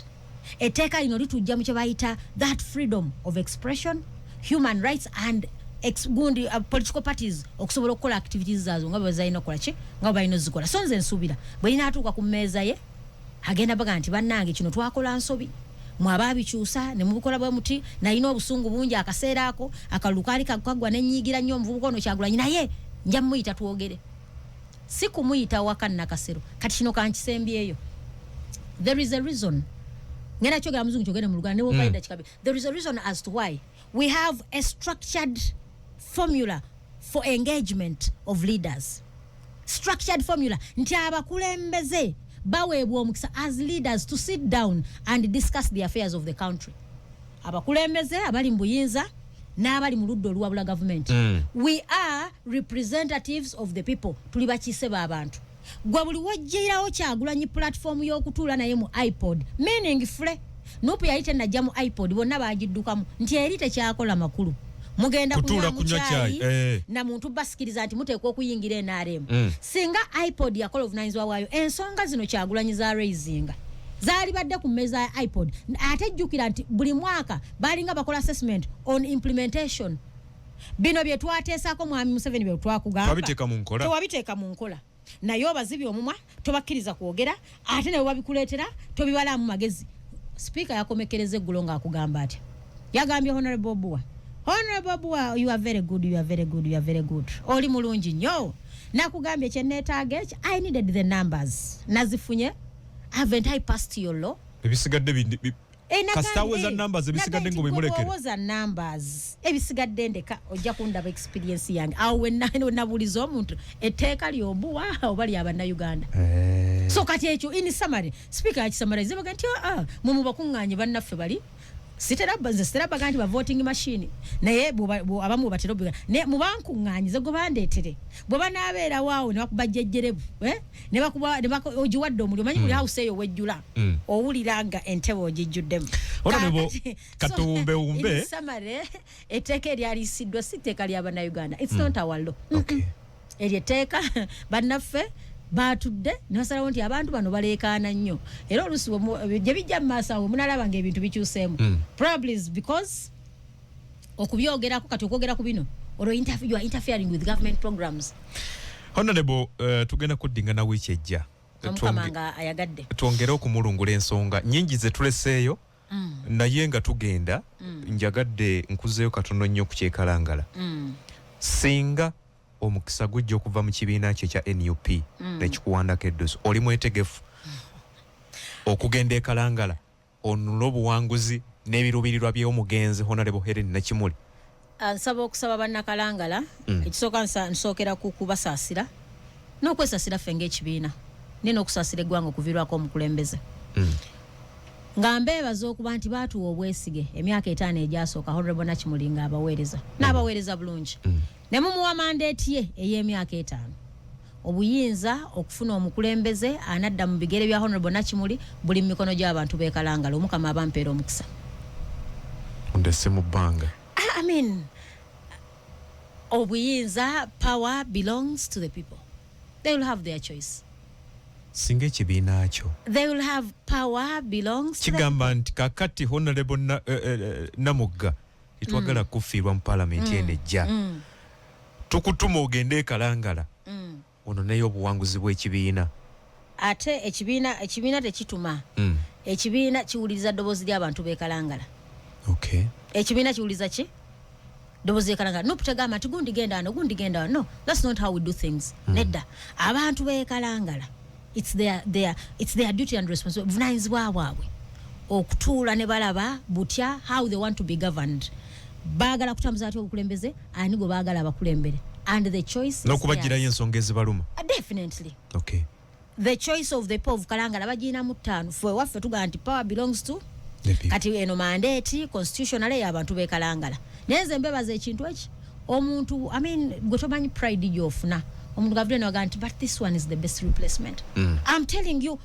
Etteeka lino litujja mu kye bayita that freedom of expression, human rights and gundi political parties okusobola okukola activities zaazo nga bwe zalina okukola ki, nga bwe balina ozikola. So nze nsuubira bwe linaatuuka ku mmeeza ye, agenda baga nti bannange, kino twakola nsobi, mwababikyusa ne mubikola bwe muti. Nalina obusungu bungi akaseera ako, akalulu kaali kaggwa, nenyiigira nnyo omuvubuka ono Kyagulanyi, naye nja muyita twogere, si kumuyita waka Nakasero. Kati kino kankisembyeyo. There is a reason, ngenda kyogera muzungu, kyogere mu Luganda ne mm. There is a reason as to why we have a structured formula for engagement of leaders, structured formula nti abakulembeze baweebwa omukisa as leaders to sit down and discuss the affairs of the country. Abakulembeze abali mu buyinza n'abali mu ludda oluwabula gavumenti. We are representatives of the people, tuli bakiise b'abantu. Gwe buli wojjirawo Kyagulanyi platform y'okutuula naye mu IPOD, meaning fle NUP yali tenajja mu IPOD, bonna bagiddukamu nti eri tekyakola makulu, mugenda kutuula kunywa kunywa mukyayi chai, eh. na muntu basikiriza nti muteekwa okuyingira NRM. Singa IPOD yakola obuvunanyizibwa bwayo, ensonga zino Kyagulanyi za raisinga zaali badde ku mmeeza ya IPOD. Ate jjukira nti buli mwaka balinga bakola assessment on implementation. Bino bye twateesaako, mwami Museveni, bye twakugamba Twabiteeka mu nkola. Tewabiteeka mu nkola, naye obazibye omumwa, tobakkiriza kwogera, ate ne bwebabikuleetera tobibalaamu magezi. Sipiika yakomekereza eggulo ng'akugamba atya? Yagambye Honorable Obua, "Honorable Obua, you are very good, you are very good, you are very good, oli mulungi nnyo. Nakugambye kyeneetaaga eki, I needed the numbers, nazifunye. Haven't I passed your law?" Ebisigadde Eh, kasita aweza numbers, ebisigadde nagambye ng'obimulekere. Bw'owoza numbers, ebisigadde ndeka, ojja kundaba experience yange. Awo wenabuuliza omuntu, etteeka lyobuwa oba lyabannayuganda? Eh. So kati ekyo in summary, speaker yakisummarize baga nti aa mwe mubakuŋŋaanye bannaffe bali sitera, nze sitera baga nti ba voting machine, naye abamu batera obiga naye mubankuŋŋaanyize gwe bandeetere bwe banaabeerawo awo ne bakuba jjejjerebu, eh? Ne bakuba ne ogiwadde omuliro, omanyi buli house eyo wejjula, owulira nga entebe ogijjuddemu. Honorable, Kaakati, katuwumbewumbe. so, in summary, etteeka eryalisiddwa si tteeka lya bannayuganda. It's not our law. Eryo etteeka bannaffe batudde ne basalawo nti abantu bano baleekaana nnyo, era oluusi gye bijja mu maaso awo munalaba nga ebintu bikyuseemu. Probably is because okubyogerako kati, okwogera ku bino olwo you are interfering with government programs. Honorable, tugenda kuddingana wiiki ejja. Omukama nga ayagadde. Twongere okumulungula ensonga nyingi ze tuleseeyo, naye nga tugenda. Njagadde nkuzeeyo katono nnyo ku kyekalangala. Singa omukisa gujja okuva mu kibiina kye ekya NUP nekikuwandako eddusu, oli mwetegefu okugenda ekalangala onunule obuwanguzi n'ebiruubirirwa by'omugenzi Honorable Helen Nakimuli? Ah, nsaba okusaba bannakalangala. Ekisooka nsookera ku kubasaasira n'okwesaasira ffe ng'ekibiina, naye n'okusaasira eggwanga okuviirwako omukulembeze, nga mbeebaza okuba nti baatuwa obwesige emyaka 5 egyasooka. Honorable Nakimuli nga abaweereza n'abaweereza bulungi, ne mumuwa mandate ye ey'emyaka 5. Obuyinza okufuna omukulembeze anadda mu bigere bya Honorable Nakimuli buli mu mikono gy'abantu b'e Kalangala. Omukama abampeera omukisa. Ondese mu bbanga. I mean, obuyinza, power belongs to the people. They will have their choice. Singa ekibiina kyo They will have, power belongs to the kigamba nti kakati Honorable Namugga, tetwagala kufiirwa mu palamenti eno ejja, tukutuma ogende e Kalangala ononeyo obuwanguzi bw'ekibiina. Ate ekibiina tekituma. Ekibiina kiwuliriza ddoboozi ly'abantu b'e Kalangala. Ekibiina kiwuliriza ki? Ddoboozi ly'e Kalangala. NUP tegamba nti gundi genda wano, gundi genda wano. No, that's not how we do things. Nedda. Abantu b'e Kalangala, it's their duty and responsibility, buvunanyizibwa bwabwe okutuula ne balaba butya how they want to be governed, baagala kutambuza atya obukulembeze, ani gwe baagala abakulembere, and the choice is n'okubagirayo theirs. ensonga ezibaluma. Definitely. The choice of the people of Kalangala bagirina mu ttaano. Ffe waffe tugamba nti power belongs to The people. Kati eno mandate constitutional y'abantu b'e Kalangala. Naye nze mbebaza ekintu eki omuntu, I mean, gwe tomanyi pride gy'ofuna omuntu gavudde nawaga nti, "But this one is the best replacement." I'm telling you,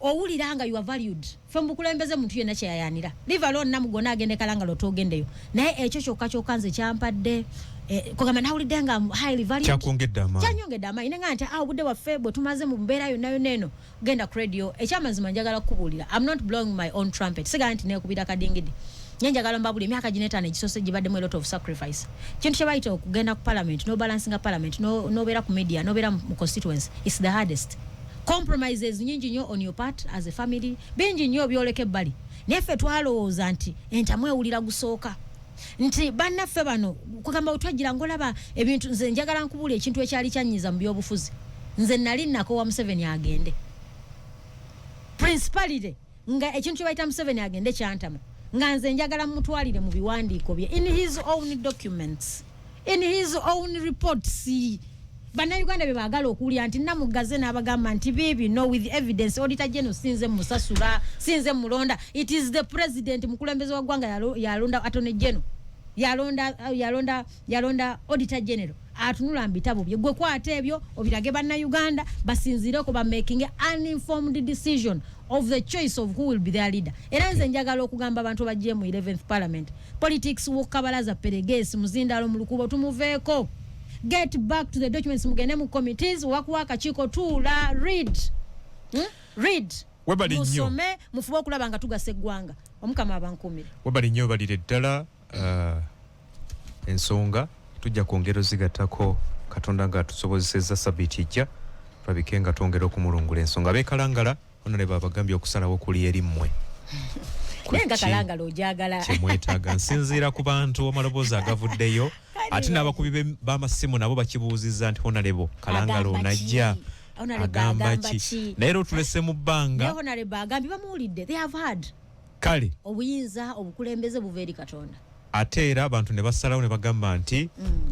owulira nga you are valued. Fe mu bukulembeze muntu yenna kyeyayanira, leave alone namugona agende Kalangala otogendeyo, naye ekyo kyokka kyokka nze kyampadde, kugamba nawulidde nga I'm highly valued. Kyakwongedde amaanyi. Kyanyongedde amaanyi, nenga nti obudde bwaffe bwe tumaze mu mbeera yonna yonna eno, genda ku radio. Ekyamazima njagala kukubuulira, I'm not blowing my own trumpet, sigala nti nekubira kadingidi, nye njagala mbabuli emyaka gino 5 egisoose gibaddemu a lot of sacrifice. Kintu kye bayita okugenda ku parliament, no balancinga parliament, nobeera ku media, nobeera mu constituency, it's the hardest. Compromises nyingi nnyo on your part as a family, bingi nnyo byoleka ebbali, naye ffe twalowooza nti entamu ewulira gusooka, nti bannaffe bano kugamba wetwagira ngaolaba ebintu. Nze njagala nkubuula ekintu ekyali kyanyiza mu byobufuzi. Nze nali nakowa Museveni agende principality, nga ekintu kye bayita Museveni agende kyantama, nga nze njagala mutwalire mu biwandiiko bye, in his own documents, in his own reports. Bannayuganda bye baagala okuwulira nti namugaze n'abagamba nti biibino with evidence. Auditor General sinze musasula, sinze mulonda, it is the president, mukulembeze wa ggwanga yalonda attorney general, yalonda auditor general atunula mu bitabo bye. Gwe kwata ebyo obirage bannayuganda basinziireko ba making an informed decision of the choice of who will be their leader. Era nze njagala okugamba abantu bajje mu 11th parliament, politics wokabalaza peregesi muzindalo mu lukubo tumuveeko. Get back to the documents, mugende mu committees, wakuwa akakiiko, tuula, read, Read. Webale nnyo. Musome, mufube okulaba nga tugasa eggwanga. Omukama abankuumire. Webale nnyo, balire ddala. Ensonga tujja kwongera ozigattako, Katonda nga atusobozesezza sabiiti ejja tulabike nga twongera okumulungula ensonga. Beekalangala, Honorable abagambye okusalawo kuli eri mmwe. Naye nga Kalangala ojagala. Kyemwetaaga nsinziira ku bantu amaloboozi agavuddeyo, ate n'abakubi b'amasimu nabo bakibuuzizza nti Honorable Kalangala Agamba onajja ki? Honorable agamba agamba ki? ki? Naye era otulese mu bbanga. Naye Honorable agambye, bamuwulidde, they have heard. Kale. Obuyinza, obukulembeze buva eri Katonda. Ate era abantu ne basalawo ne bagamba nti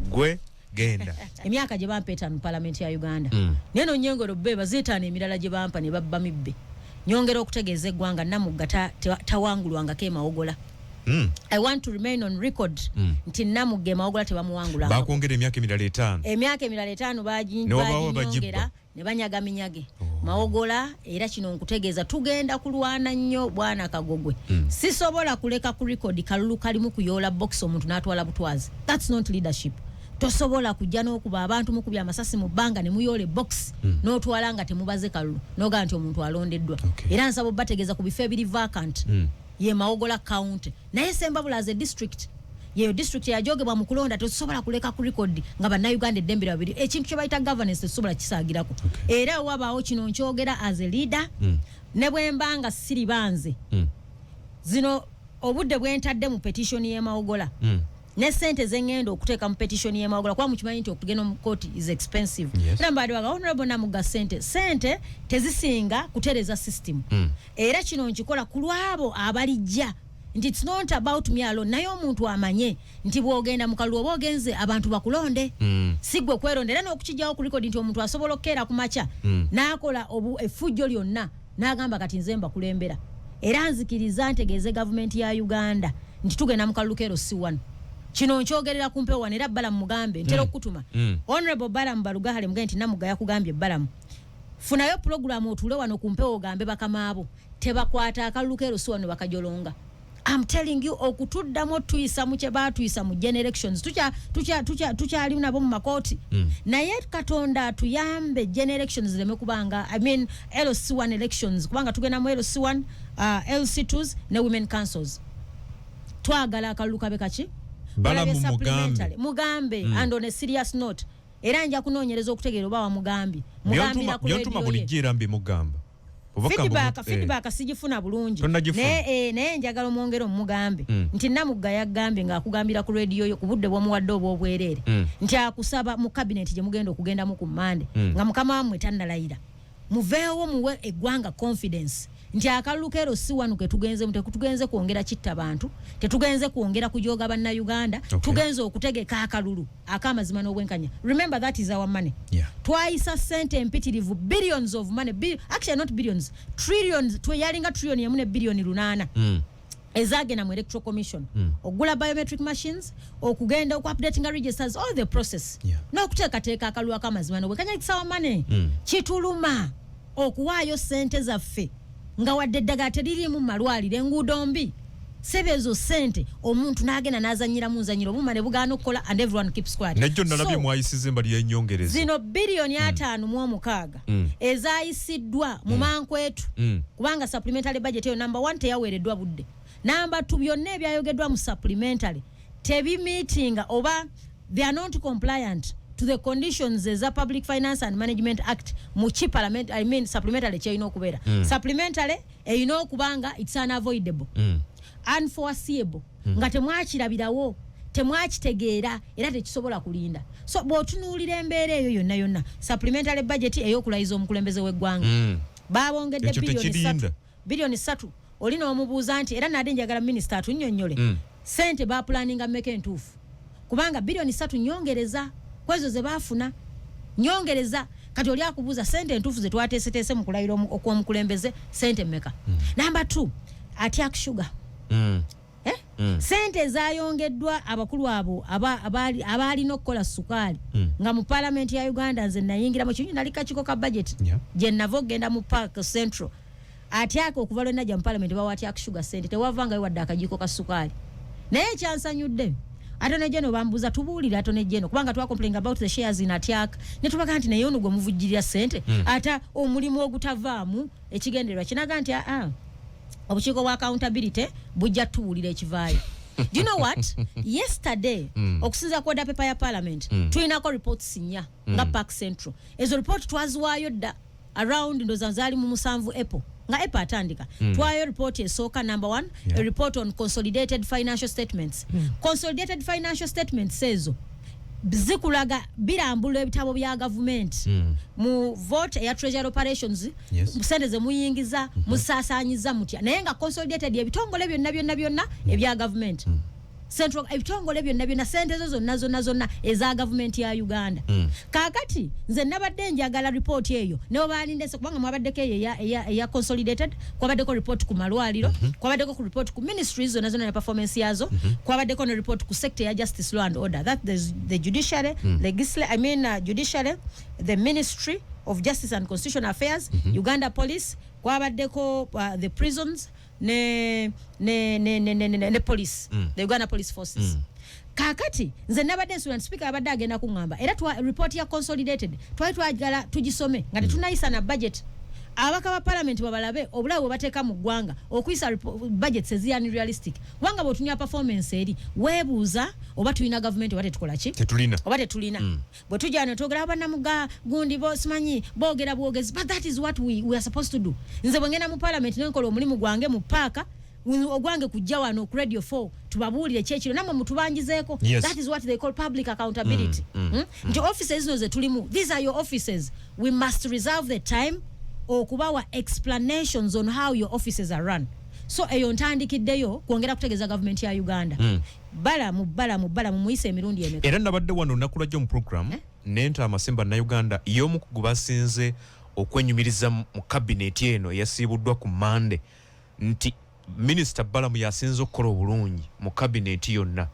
gwe genda. Emyaka gye bampa 5 mu palamenti ya Uganda, naye no nyongera obbeebaza 5 emirala gye bampa ne babba mibbe. Nyongera okutegeeza eggwanga, Namugga tawangulwangako emawogola. I want to remain on record nti Namugga emawogola tebamuwangulanga. Bakwongera emyaka emirala 5. Emyaka emirala 5 Ne wabaawo baginyongera bagibba. ne banyaga minyage mawogola. Era kino nkutegeeza, tugenda kulwana nnyo bwana Kagogwe. Sisobola kuleka ku record kalulu kalimu kuyoola box, omuntu n'atwala butwazi. That's not leadership. Tosobola kujja n'okuba abantu mukubya amasasi mu bbanga ne muyoola box n'otwala nga temubaze kalulu n'ogamba nti omuntu alondeddwa. Era nsaba obategeeza ku bifo ebiri vacant, ye Mawogola County naye Sembabule as a district, yeyo district yajogebwa mu kulonda. Tetusobola kuleka ku record nga bannayuganda eddembe babiri. Ekintu kye bayita governance tetusobola kisaagirako. Era wabaawo kino nkyogera as a leader, ne bwe mba nga siri banze zino. Obudde bwentadde mu petition y'Emawogola ne sente zengenda okuteeka mu petition y'Emawogola, kuba mukimanyi nti okugenda mu court is expensive. Era mbadde baga Honorable Namugga, sente tezisinga kutereza system. Era kino nkikola ku lwabo abalijja, nti it's not about me alone, naye omuntu amanye nti bw'ogenda mu kalulu oba ogenze abantu bakulonde, si gwe kweronda, era n'okukijjawo ku record nti omuntu asobola okukeera ku makya n'akola effujjo lyonna n'agamba, "Kati nze mbakulembera." Era nzikiriza ntegeeze gavumenti ya Uganda nti tugenda mu kalulu kero si wano. Kino nkyogerera ku mpewo wano, era Balamu mugambe ntera okukutuma. Honorable Balamu Barugahare, mugambe nti Namugga yakugambye, Balamu, funayo pulogulaamu otuule wano ku mpewo ogambe bakamaabo tebakwata akalulu kero si wano bakajolonga. I'm telling you, okutuddamu otuyisa mu kye baatuyisa mu general elections, tukyali nabo mu makooti. Naye Katonda atuyambe, general elections zireme kubanga, I mean LC1 elections, kubanga tugenda mu LC1, LC2s ne women councils. Twagala akalulu kabe kaki? Balamu Balabe mugambe. Supplementary. Mugambe. And on a serious note, era nja kunoonyereza okutegeera oba wamugambye, mugambira ku Byontuma radio ye. Bulijjo era mbimugamba. Obubaka Feedback, feedback sigifuna bulungi. Tonnagifuna? Naye njagala omwongere omugambe nti Namugga yagambye ng'akugambira ku rediyo yo ku budde bw'omuwadde obw'obwereere nti akusaba mu kabineti gye mugenda okugendamu ku Mmande nga mukama wammwe tannalayira, muveewo muwe eggwanga confidence nti akalulu kero si wano ke tugenzemu, tetugenze kwongera kitta bantu, tetugenze kwongera kujooga Bannayuganda. Tugenze okutegeka akalulu ak'amazima n'obwenkanya. Remember, that is our money. Twayisa sente empitirivu, billions of money, actually not billions, trillions. Tweyalinga trillion emu ne billion 8 ezagenda mu Electoral Commission okugula biometric machines, okugenda okuupdatinga registers, all the process n'okuteekateeka akalulu ak'amazima n'obwenkanya. It's our money. Kituluma okuwaayo sente zaffe nga wadde eddagala teririimu mu malwaliro, enguudo mbi, sebe ezo sente omuntu n'agenda n'azanyiramu nzanyiro, obuma ne bugaana okukola, and everyone keeps quiet. Nejjo nalabye So, mwayisiza embali y'ennyongereza. Zino 56 biliyoni ezayisiddwa mu mankwetu, kubanga supplementary budget eyo, number one, teyaweereddwa budde, number two, byonna ebyayogeddwa mu supplementary tebimiitinga oba they are not compliant to the conditions eza Public Finance and Management Act mu ki parliament, I mean supplementary kyerina okubeera. Supplementary erina okuba nga it's unavoidable, unforeseeable, nga temwakirabirawo, temwakitegeera, era tekisobola kulinda. So bw'otunuulira embeera eyo yonna yonna, supplementary budget ey'okulayiza omukulembeze w'eggwanga, babongedde Ekyo biliyoni tekirinda. 3, biliyoni 3. Oli n'omubuuza nti, era nadde njagala minisita atunnyonnyole sente bapulaninga mmeka entuufu, kubanga biliyoni 3 nyongereza kwezo ze baafuna, nyongereza. Kati oli akubuuza sente entuufu ze twateeseteese mu kulayira okw'omukulembeze, sente mmeka? Number two, Atiak Sugar. Eh? Sente ezayongeddwa abakulu abo abaalina okukola sukaali nga mu paalamenti ya Uganda, nze nayingiramu kinyu, nali kakiiko ka budget gye nava okugenda mu Park Central. Atiak, okuva lwe najja mu paalamenti, bawa Atiak Sugar sente, tewavangayo wadde akajiiko ka sukaali. Naye ekyansanyudde, Attorney General bambuuza, tubuulire Attorney General, kubanga twacomplain about the shares in Atiak, ne tubaga nti naye ono gwe muvujjirira sente ate omulimu ogutavaamu ekigendererwa kinaga nti aa obukiiko bwa accountability bujja tuwulira ekivaayo. Do you know what, yesterday, okusinziira ku order paper ya parliament, tulinako reports nnya nga Park Central. Ezo report twaziwaayo dda around, ndoza zaali mu 7 April, nga April atandika. Twayo report esooka, number one, a report on consolidated financial statements. Consolidated financial statements ezo zikulaga, birambula ebitabo bya gavumenti mu vote eya treasury operations, sente zemuyingiza, musaasanyiza mutya, naye nga consolidated, ebitongole byonna byonna byonna ebya gavumenti, central, ebitongole byonna byonna, sente zo zonna zonna zonna eza gavumenti ya Uganda. Kaakati nze nabadde njagala report eyo newebalindese, kubanga mwabaddeko eyo eya consolidated, kwabaddeko report ku malwaliro, kwabaddeko ku report ku ministries zonna zonna ne performance yazo, kwabaddeko ne report ku sector ya justice, law and order, that there's the judiciary, I mean, judiciary, the Ministry of Justice and Constitutional Affairs, Uganda Police, kwabaddeko the prisons ne police, the Uganda Police Forces. Kaakati nze nabadde nsuubira nti speaker abadde agenda kuŋŋamba, era report ya consolidated twali twagala tugisome nga tetunayisa na budget, ababaka ba parliament babalabe obulabe bwe bateeka mu ggwanga okuyisa budgets eziri unrealistic, kubanga bw'otunya performance eri weebuuza oba tulina gavumenti oba tetukola ki. Tetulina. Oba tetulina. Bwe tujja ne twogera banamuga gundi bo simanyi boogera bwogezi, but that is what we are supposed to do. Nze bwe ngenda mu parliament nenkola omulimu gwange mu paaka, Ogwange kujja wano ku Radio 4 tubabuulire kyekiro, nammwe mutubanjizeeko. That is what they call public accountability. Nti offices zino zetulimu, these are your offices, we must reserve the time okubawa explanations on how your offices are run. So eyo ntandikiddeyo kwongera kutegeeza gavumenti ya Uganda. Balamu, Balamu, Balamu muyise emirundi emeka? Era nabadde wano olunaku lwajjo mu program, eh? Nenta amasemba Bannayuganda y'omu ku basinze okwenyumiriza mu kabineti eno eyasiibuddwa ku Mande, nti Minisita Balamu yasinze okukola obulungi mu kabineti yonna.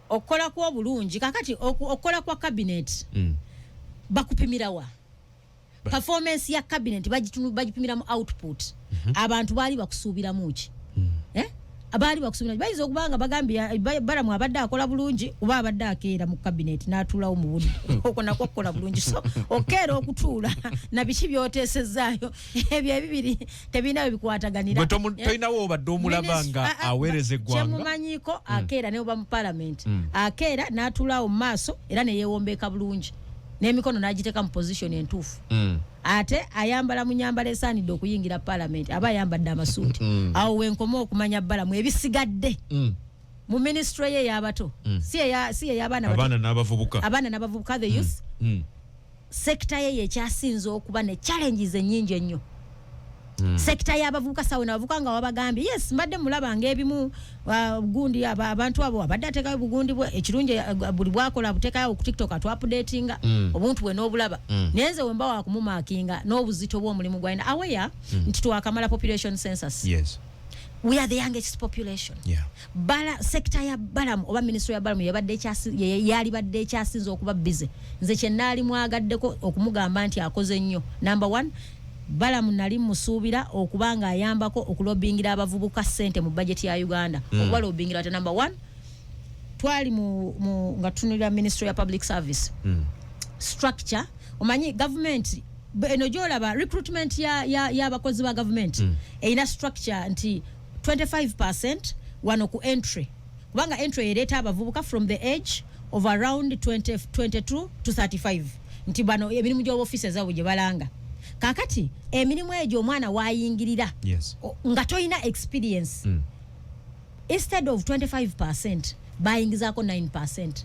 Okukola kw'obulungi, kakati okukola kwa kabineti bakupimirawa? Performance ya cabinet bagipimira mu output. Abantu baali bakusuubiramu ki? Eh? Abaali bakusuubira bayinza okuba nga bagambye Balamu abadde akola bulungi kuba abadde akeera mu cabinet n'atuulawo mu budde. Okwo nakwo okukola bulungi. So okeera okutuula na biki byoteesezaayo, ebyo ebibiri tebirina we bikwataganira. Tolinawo obadde omulaba nga aweereza eggwanga? Kyemumanyiiko, akeera ne oba mu parliament, akeera n'atuulaawo mu maaso era neyewombeeka bulungi n'emikono n'agiteeka mu position entuufu. Ate ayambala mu nyambala esaanidde okuyingira parliament, aba ayambadde amasuuti. Awo wenkoma okumanya Balamu. Ebisigadde mu ministry ye ey'abato, si ey'abaana bato, abaana n'abavubuka. Abaana n'abavubuka, the youth sector ye yekyasinze okuba ne challenges ennyingi ennyo. Sector y'abavubuka sawe n'abavubuka nga wabagambye, yes, mbadde mulaba ng'ebimu gundi abantu abo abadde ateekayo bugundi bwe ekirungi, buli bwakola buteekayo ku TikTok atu-updatinga obuntu bwe n'obulaba. Naye nze wemba wakumumarkinga n'obuzito bw'omulimu gwalina aweya nti twakamala population census. We are the youngest population. Bala sector ya Balamu oba ministry ya Balamu yabadde yalibadde ekyasinze okuba busy. Nze kye naali mwagaddeko okumugamba nti akoze nnyo, number one, Balamu nali musuubira okuba nga ayambako okulobingira abavubuka ssente mu budget ya Uganda. Okubalobingira ate number one, twali mu nga tutunulira ministry ya public service structure. Omanyi gavumenti eno gyolaba recruitment y'abakozi ba gavumenti erina structure nti 25 wano ku entry, kubanga entry ereeta abavubuka from the age of around 20, 22 to 35, nti bano emirimu gy'obuofiisi zaabwe gye balanga. Kakati emirimu egyo omwana wayingirira nga toyina experience, instead of 25 bayingizaako 9.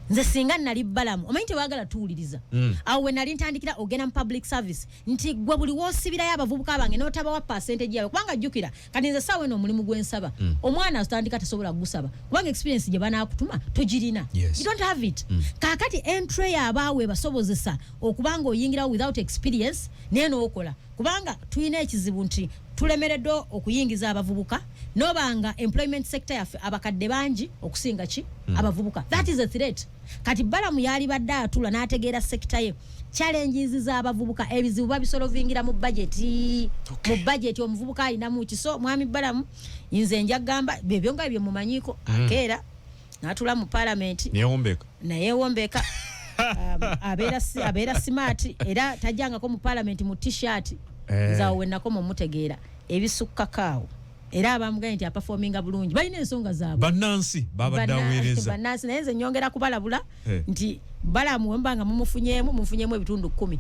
Nze singa nali Balamu, omanyi tebagala tuwuliriza. Awo we nali ntandikira ogenda mu public service nti gwe buli woosibirayo abavubuka bange n'otabawa percentage yaabwe, kubanga jjukira kati nze saawa eno omulimu gwensaba omwana atandika tasobola kugusaba kubanga experience gye banaakutuma togirina. You don't have it. Kaakati entry yaabaawe basobozesa okuba nga oyingirawo without experience naye n'okola, kubanga tulina ekizibu nti tulemereddwa okuyingiza abavubuka nobanga employment sector yaffe abakadde bangi okusinga ki abavubuka. That is a threat. Kati Balamu yali badde atula n'ategeera sector ye, challenges z'abavubuka, ebizibu babisolovingira mu budget. Mu budget omuvubuka alinamu ki? So mwami Balamu, nze njagamba byebyo nga bye mumanyiiko. Akeera n'atula mu parliament neyewombeka. Nayewombeka. Abeera smart era tajjangako mu parliament mu T-shirt. Nze awo wenakoma omutegeera. Ebisukkako awo, era abamugambye nti aperforminga bulungi balina ensonga zaabwe. Bannansi babadde aweereza. Bannansi, naye nze nyongera kubalabula nti Balamu wemba nga mumufunyeemu, mumufunyeemu ebitundu 10,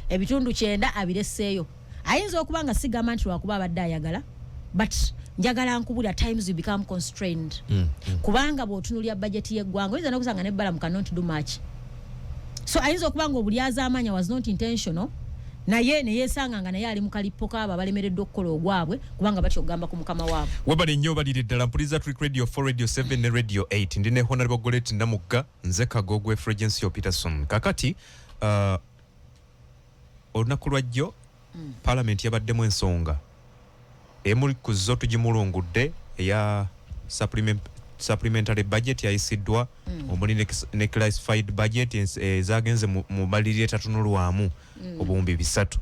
ebitundu 90 abiresseeyo. Ayinza okuba nga sigamba nti lwakuba abadde ayagala, but njagala nkubulira, times you become constrained, kubanga bw'otunulira budget y'eggwanga oyinza nokusanga ne Balamu cannot do much. So ayinza okuba nga obulyazaamaanya was not intentional, naye neyesanga nga naye ali mu kalippo kaabo abalemereddwa okukola ogwabwe kubanga batya okugamba ku mukama waabwe. Webale nnyo, obalire ddala. Mpuliza Trick Radio 4, Radio 7 ne Radio 8. Ndi ne Honorable Goret Namugga, nze Kagogwe Fregencio Peterson. Kakati olunaku lwajjo parliament yabaddemu ensonga emu ku zo tugimulungudde, eya supplementary budget yayisiddwa, omuli ne classified budget ezagenze mu maliri etatunulwamu obuwumbi 300.